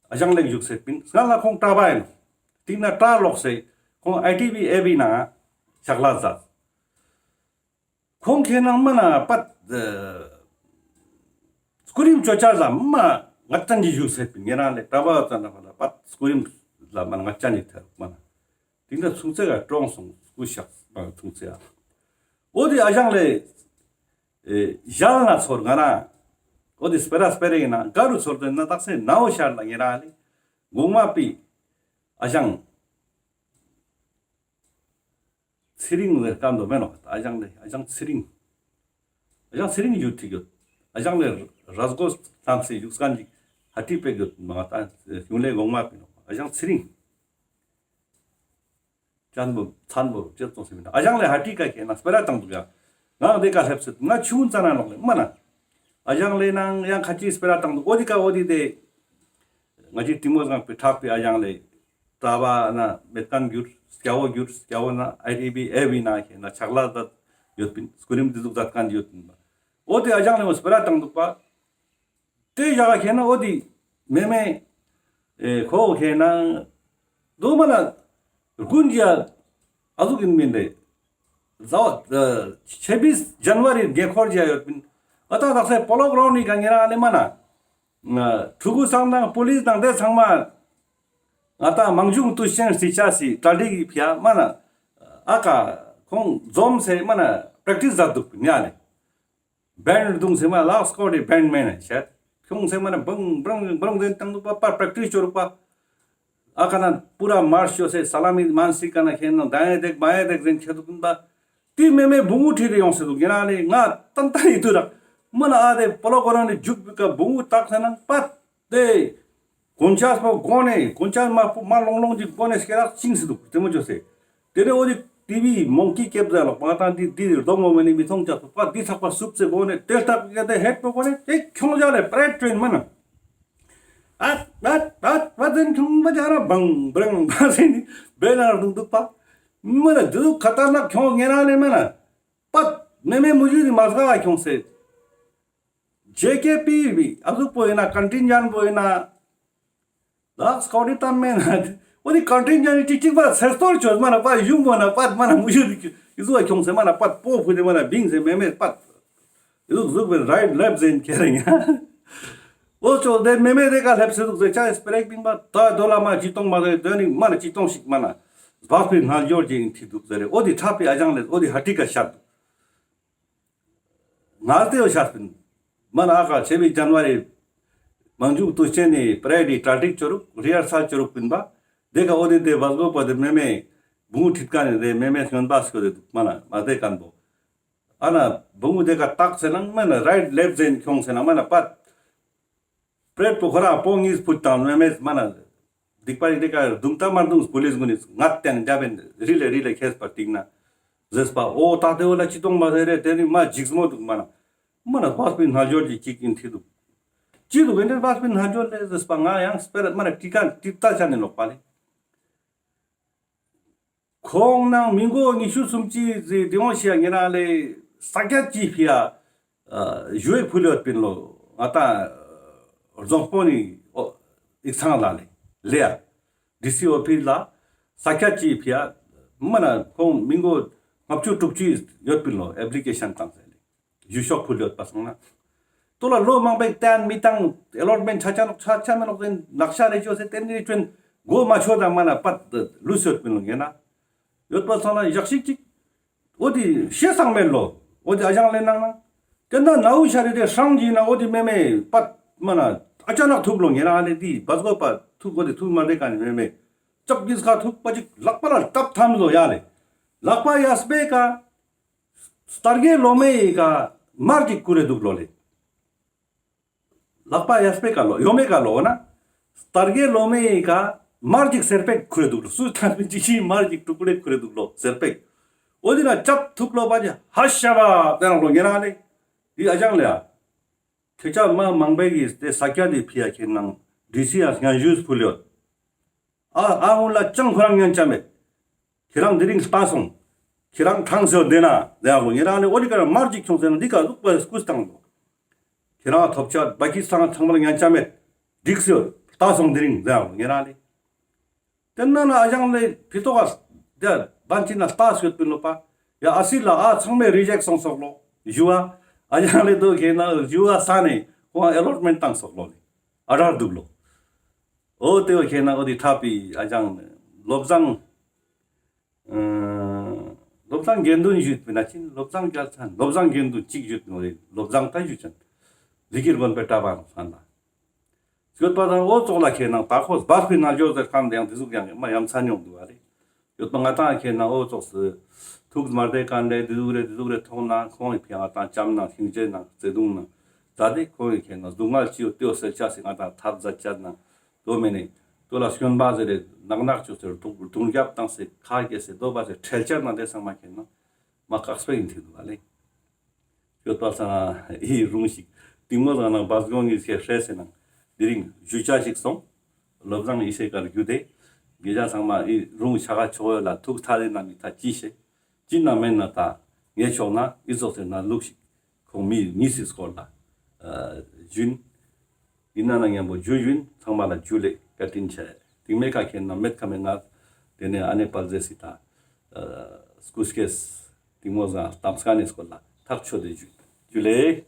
ཨ་ཞང་ལེགས་བཞུགས་སེ་པིན་སྔ་ལ་ཁོང་གྲྭ་པ་ཡིན་ནོག་དེ་ན་གྲྭ་ལོག་སེ་ཁོང་ཨའི་ཊི་བི་ཨེ་བི་ན་ཕྱག་ལས་མཛད། ཁོང་ཁེ་ན་མ་ན་པད་སྐུ་རིམ་ཅོ་ཆ་ལ་མ་ངད་ཅན་གྱི་བཞུགས་སེ་པིན་ཉེ་རང་ལེ་གྲྭ་པ་ཙ་ན་པ་ལ་པད་སྐུ་རིམ་ལ་མ་ངད་ཅན་གྱི་ཐེར་མ་ན། དེ་འདྲ་ཆུང་ཚེ་ག་གྲོངས་སོང་སྐུ་གཤེགས་པ་ཆུང་ཚེ་ཨ། འོ་དེ་ཨ་ཞང་ལེ་ཨེ་ཞལ་ན་ཚོར་ང་རང་འོ་དེ་སྤེ་ར་སྤེ་ར་ཡིན་ན་ག་རུ་ཚོར་དོན་ན་དག་སེ་ནའོ་ཤར་ལ་ཉེ་རང་ལེ་གོང་མ་པི་ཨ་ཞང་ཚེ་རིང་ལེ་ཀ་འདོ་མེ་ནོག་ཨ་ཞང་ལེ་ཨ་ཞང་ཚེ་རིང་། ཨ་ཞང་ཚེ་རིང་ཡུལ་ཐིག་ཡོད། ཨ་ཞང་ལེ་ར་སྒོ་ཐམས་སེ་བཞུགས་ཁན་ཅིག་ཧ་ཏི་པེ་ཡོད་མ་ད་ཡུང་ལེ་གོང་མ་པི་ནོག་ཨ་ཞང་ཚེ་རིང་། ཅན་བོ་ཚན་བོ་ཅེ་ཙོང་སེ་མི་ན་ཨ་ཞང་ལེ་ཧ་ཏི་ཀ་ཁེ་ན་སྤེ་ར་བཏང་འདུག་ཡ། ང་དེ་ཀ་ལེབ་སེ་ང་ཆུང་ཙ་ན་ནོག་ལེ་མ་ན། ཨ་ཞང་ལེ་ནང་ཡང་ཁ་ཅིག་སྤེ་ར་བཏང་འདུག་འོ་དི་ཀ་འོ་དི་དེ། ང་ཅི་གཏིང་མོ་སྒང་པི་ཁྲ་པི་ཨ་ཞང་ལེ། གྲྭ་པ་ན་མེད་ཁན་གྱུར་སྐྱ་བོ་གྱུར་སྐྱ་བོ་ན་ཨའི་ཊི་བི་ཨེ་བི་ན་ཁེ་ན་ཕྱག་ལས་མཛད་ཡོད་པིན་སྐུ་རིམ་འདི་ཟུག་མཛད་ཁན་ཡོད་པིན་པ། འོ་དེ་ཨ་ཞང་ལེ་མོ་སྤེ་ར་བཏང་འདུག་པ། དེ་ཞག་ཁེ་ན་འོ་དེ་མེ་མེ་ཨེ་ཁོ་ཁེ་ན་དུ་མ་ན་དགུན་ཞག་ཨ་ཟུག་ཡིན་མིན་རེ། ཟ་བ་ཆེ་བིས་ཇན་ཝ་རི་དགེ་འཁོར་ཞག་ཡོད་པིན། ཨ་ད་དག་སེ་པོ་ལོ་གྲོང་ནི་ག་ཉེ་རང་ལེ་མ་ན། ཕྲུ་གུ་ཚང་དང་པོ་ལིས་དང་དེ་ཚང་མ་ང་ཏང་མང་ཆུང་དུས་ཆེན་སི་ཆ་སི་གྲ་སྒྲིག་གི་ཕིའ་མ་ན་ཨ་ཀ་ཁོང་འཛོམས་སེ་མ་ན་པྲེག་ཊིས་མཛད་འདུག་ཉ་ནི་བེན་ཌ་རྡུང་སེ་མ་ལག་སྐོར་རི་བེན་ཌ་མེན་ན་ཤད་ཁྱོང་སེ་མ་ན་བང་བང་བང་ཟེར་བཏང་འདུག་པ་པ་པྲེག་ཊིས་ཅོ་རུག་པ། ཨ་ཀ་ན་པུ་ར་མར་ཤ་ཅོས་སེ་ས་ལ་མི་མན་སི་ཀ་ན་ཁེ་ན་དང་ཡེ་དེག་མ་ཡེ་དེག་ཟེར་ཁྱེར་འདུག་པ། དེ་མེ་མེ་བུ་མོ་ཁྲིད་དེ་ཡོང་སེ་འདུག་ཉེ་རང་ལེ་ང་ཏན་ཏན་ཡིད་དུ་རག་མ་ན་ཨ་དེ་པོ་ལོ་གོ་རང་ནི་འཇུག་པི་ཀ་བུ་མོ་བཏགས་སེ་ན་པད། དེ་གོན་ཆས་པོ་གོན་ནེ་གོན་ཆས་མ་པོ་མ་ལོང་ལོང་ཅིག་གོན་ནེ་སྐེ་རགས་བཅིངས་སེ་འདུག་དེ་མོ་ཅོས་སེ། དེ་ནེ་འོ་དེ་ཊི་བི་མོང་ཀི་ཀེབ་ཟེར་ལོ་པ་ཏང་དེ་དེ་རྡོ་མོ་མ་ནི་མི་མཐོང་ཅག་པ་དེ་ཚག་པ་སུབ་སེ་གོན་ནེ་དེ་ལྟ་གེ་དེ་ཧེད་པོ་གོན་ནེ་དེ་ཁྱོང་ཇ་ལེ་པ་རེད་ཊྲེན་མ་ན། ཨ་ཨ་ཨ་ཟེར་ཁྱོང་བ་ཇ་ར་བང་བྲང་བ་ཟེར་ནི་བེ་ལ་རྡུང་འདུག་པ། མ་ན་དེ་ཁ་ཏ་ན་ཁྱོང་ཉེ་རང་ལེ་མ་ན། པད་མེ་མེ་མུ་ཇུ་ནི་མ་སྒ་ཁྱོང་སེ། ཇེ་ཀེ་པི་བི་ཨ་ཟུག་པོ་ཡིན་ན་ཀོན་ཊིན་ཇེན་པོ་ཡིན་ན། ལགས་ཀོ་ཌི་ཏམ་མེན་ན། འོ་དེ་ཀོན་ཊིན་ཇེན་ནི་ཅིག་ཅིག་པ་སེ་སྟོར་ཅོས་མ་ན་པ་ཡུང་མོ་ན་པད་མ་ན་མུ་ཡུ་དི་ཡུ་ཟུ་བ་ཁྱོང་སེ་མ་ན་པད་པོ་ཕུ་དེ་མ་ན་བིང་སེ་མེ་མེ་པད། ཡུ་ཟུག་ཟུག་པེ་རའིཊ་ལེབ་ཟེན་ཁྱེར་ཡིན། འོ་ཅོ་དེ་མེ་མེ་དེ་ཀ་ལེབ་སེ་འདུག་ཟེར་ཆ་སྤེ་ར་ཞིག་པིན་པ་ད་དོ་ལ་མ་ཅི་ཏོང་མ་རེད་དོ་ནི་མ་ན་ཅི་ཏོང་ཞིག་མ་ན། སྦག་པི་ནལ་ཡོར་ཅིག་ཡིན་ཐི་འདུག་ཟེར་རེ་འོ་དེ་ཁྲ་པི་ཨ་ཅང་ལེ་འོ་དེ་ཧ་ཏི་ཀ་ཤད་འདུག་ང་ལྟེ་བ་ཤར་པིན། མ་ན་ཨ་ཀ་ཆེ་བི་ཇན་ཝ་རི་མང་ཇུག་ཏུ་ཆེན་ནི་པ་རེ་ཌི་གྲ་སྒྲིག་ཅོ་རུག་རི་ཧར་སལ་ཅོ་རུག་པིན་པ། དེ་ཀ་འོ་དེ་དེ་བ་སྒོ་པ་དེ་མེ་མེ་བུང་ཁྲིད་ཀ་ནི་དེ་མེ་མེ་སྔོན་པ་སྐྱོ་དེ་དུག་མ་ན་མ་དེ་ཀན་པོ། ཨ་ན་བུང་དེ་ཀ་ཏག་སེ་ན་མ་ན་རའིཊ་ལེབ་ཟེན་ཁྱོང་སེ་ན་མ་ན་པད། པྲེད་པོ་ཁོ་རང་པོ་ཉིས་ཕུད་དང་མེ་མེ་མ་ན་སྡིག་པ་རིག་དེ་ཀ་རྡུང་ད་མ་རྡུང་པུ་ལིས་གུན་ནི་ངད་དེ་ནི་རྒྱབ་བན་རི་ལེ་རི་ལེ་ཁེས་པ་ཏིག་ན་ཟེར་པ། འོ་ད་དེ་བོ་ལ་ཅི་གཏོང་མ་ཟེར་རེ་དེ་ནི་མ་འཇིགས་མོ་འདུག་མ་ན་མ་ན་བ་སྤི་ན་ཇོར་གྱི་ཅིག་ཡིན་ཐི་འདུག་ཅི་འདུག་ཨེ་འདྲ་བ་སྤི་ན་ཇོར་ལེ་ཟེར་པ། ང་ཡང་སྤེ་ར་མ་ན་ཀྲི་ཀ་ཀྲི་ཏ་ཆ་ནི་ལོག་པ་ལེ། ཁོང་ནང་མི་མགོ་ཉི་ཤུ་སུམ་ཅུ་ཟི་དེ་འོང་ཤི་ཡ་ཉེ་རང་ལེ་ས་ཀྱད་ཅི་ཕི་ཡ་ཞུ་ཡེ་ཕུལ་ཡོད་པིན་ལོ། ང་ཏང་རྫོང་དཔོན་ནི་ཡིག་ཚང་ལ་ལེ་ལེ་ཡ་ཌི་སི་ཨོ་ཕིས་ལ་ས་ཀྱད་ཅི་ཕི་ཡ་མ་ན་ཁོང་མི་མགོ་ལྔ་བཅུ་དྲུག་ཅུ་ཡོད་པིན་ལོ། ཨེབ་ལི་ཀེ་ཤན་བཏང་ཟེར་ལེ། ཞུ་ཤོག་ཕུལ་ཡོད་པ་སོང་ན། ཏོ་ལ་ལོ་མང་པོའི་བརྟན་མི་བཏང་། ཨེ་ལོཊ་མེན་ཊ་ཆ་ཆ་ནོག་ཆ་ཆ་མེ་ནོག་ཟེར་ནག་ཤ་རེ་ཅོ་ཟེར་ཏེ་ནི་ཅོན་གོ་མ་ཆོད་དང་མ་ན་པད་ལུས་ཡོད་པིན་ལོ་ངེ་ན། ཡོད་པ་སོང་ན་ཞག་ཞིག་ཅིག་འོ་དེ་ཤེས་སང་མེད་ལོ། འོ་དེ་ཨ་ཞང་ལེ་ནང་ན། དེ་ན་ན་འུ་ཤ་རེ་དེ་ཧྲང་གི་ན་འོ་དེ་མེ་མེ་པད་མ་ན་ཨ་ཅག་ནག་ཐུག་ལོ་ངེ་ན་ཨ་ནེ་དེ་བ་སྒོ་པ་ཐུག་འོ་དེ་ཐུག་མ་རེ་ཀ་ནི་མེ་མེ་ཅབ་གིས་ཁ་ཐུག་པ་ཅིག་ལག་པ་ལ་ཏབ་ཐམ་ལོ་ཡ་ལེ། ལག་པ་ཡ་སྤེ་ཀ་སྟར་གེ་ལོ་མེ་ཡི་ཀ་མར་ཅིག་ཁུར་རེ་འདུག་ལོ་ལེ། ལག་པ་ཡ་སྤེ་ཀ་ལོ་ཡོ་མེ་ཀ་ལོ་ན། སྟར་གེ་ལོ་མེ་ཡི་ཀ་མར་ཅིག་སེར་པེག་ཁུར་རེ་འདུག་ལོ། སུ་ཐང་པིན་ཅིག་ཤི་མར་ཅིག་ཀྲུག་ཀྲེ་ཁུར་རེ་འདུག་ལོ་སེར་པེག་འོ་དེ་ན་ཅབ་ཐུག་ལོ་པ་ཅིག་ཧ་ཤ་བ་དེ་ན་ལོ་ངེ་ན་ལེ། དེ་ཨ་ཞང་ལེ་ཡ། ཁྱེད་ཅག་མ་མང་པོ་གིས་དེ་ས་ཀྱད་དེ་ཕི་ཡ་ཁྱེད་ནང་ཌི་སི་ཡ་སྙན་ཞུས་ཕུལ་ཡོད། ཨ་ཨ་འུ་ལ་ཅང་ཁོ་རང་ཉན་ཅ་མེད། ཁྱེད་རང་དེ་རིང་ལྟ་སོང་། ཁྱེད་རང་ཐང་སེ་བདེ་ན་དེ་ཡང་ལོ་ངེ་རང་ལེ་འོ་དེ་ཀ་རང་མར་ཅིག་ཁྱོང་ཟེར་ན་འདི་ཀ་ལུག་པ་སྐུ་སྟངས་ལོ། ཁྱེད་རང་ཐོབ་ཆ་བ་ཀི་སང་ཚང་མར་ཉན་ཅ་མེད། འགྲིག་སེ་ལྟ་སོང་དེ་རིང་དེ་ཡང་ལོ་ངེ་རང་ལེ། དེ་ན་ན་ཨ་ཞང་ལེ་ཕི་ཏོག་ག་དེ་བན་ཅི་ན་ལྟ་སེ་ཡོད་པིན་ལོ་པ། ཡ་ཨ་སི་ལ་ཨ་ཚང་མས་རི་ཇེག་སོང་སོག་ལོ། ཞུ་བ་ཨ་ཞང་ལེ་དོ་ཁྱེད་ན་ཞུ་བ་ས་ནས་ཁོང་ཨེ་ལོཊ་མེན་ཊ་བཏང་སོག་ལོ་ལེ། ཨ་རར་འདུག་ལོ། འོ་དེ་བོ་ཁྱེད་ན་འོ་དེ་ཐབ་པི་ཨ་ཞང་བློ་བཟང་། ཨ་བློ་བཟང་དགེ་འདུན་ཞུས་པ་ན་ཅིན་བློ་བཟང་རྒྱལ་མཚན་བློ་བཟང་དགེ་འདུན་གཅིག་ཞུས་ནོ་རེད། བློ་བཟང་ད་ཞུས་ཅན་ལི་ཀིར་དགོན་པའི་གྲྭ་པ་ཧན་ལ་ཡོད་པ་དང་འོ་ཙོགས་ལ་ཁྱེད་ན་ད་ཁོ་སྦར་ཕི་ན་ཇོ་ཟེར་ཁན་དེ་ཡང་དེ་ཟུག་ཡང་མ་ཡ་མཚན་ཡོང་འདུག་ཨ་རེད། ཡོད་པ་ང་ཏང་ཁྱེད་ན་འོ་ཙོགས་སུ་ཐུགས་མ་བདེ་ཁན་རེད་དེ་ཟུག་རེད་དེ་ཟུག་རེད་མཐོང་ན་ཁོང་གི་ཕི་ང་ཏང་བྱམས་ནང་ཤིང་ཆེན་ནང་བརྩེ་དུང་ནང་ད་དེ་ཁོང་གི་ཁྱེད་ན་སྡུག་བསྔལ་ཅི་ཡོད་དེ་བོ་སེལ་ཆ་སི་ང་ཏང་ཐབས་མཛད་ཆ་ནང་དོ་མེ་ནི་དོ་ལ་སྐྱོན་པ་ཟེར་རེད་ནག་ནག་ཅོ་ཟེར་རྡུང་རྒྱབ་བཏང་སེ་ཁ་སྐྱེ་སེ་དོ་པ་ཟེར་ཁྲེལ་ཆ་ནང་དེ་ཚང་མ་ཁྱེད་ན་མ་བཀག་སྤེ་ཡིན་ཐིག་འདུག་ཨ་ལེ། ཡོད་པ་སང་ཨི་རུང་ཞིག་གཏིང་མོ་ཟང་ནང་བ་སྒོང་གི་ཚེ་ཧྲེ་སེ་ནང་དེ་རིང་ཞུ་ཆ་ཞིག་སོང་། བློ་བཟང་ཨི་སེ་ཀར་རྒྱུ་དེ་དགེ་རྒྱ་ཚང་མ་ཨི་རུང་ཤ་ཁ་ཆོག་ཡོད་ལ་ཐུགས་ཐ་དེ་ན་མི་ཐ་ཅི་ཤེ་ཅི་ན་མེན་ན་ད་ངས་ཆོག་ན་ཨི་ཙོགས་སེ་ན་ལུག་ཞིག་ཁོང་མི་གཉིས་སི་སྐོར་ལ་ཨ་ཞུན། ཡིན་ན་ན་མཉམ་པོ་ཇུ་ཡུན་ཚང་མ་ལ་ཇུ་ལེ་བཀའ་དྲིན་ཆེ། དེང་མེད་ཀ་ཁྱེད་ན་མེད་ཁ་མེད་ང་དེ་ནས་ཨ་ནེ་པལ་ཟེར་སི་ད་སྐུ་སྐྱེས་དེང་མོ་ཟང་གཏམ་སྐད་ནས་སྐོར་ལ་ཐག་ཆོད་དེ་ཇུ་ཇུ་ལེ།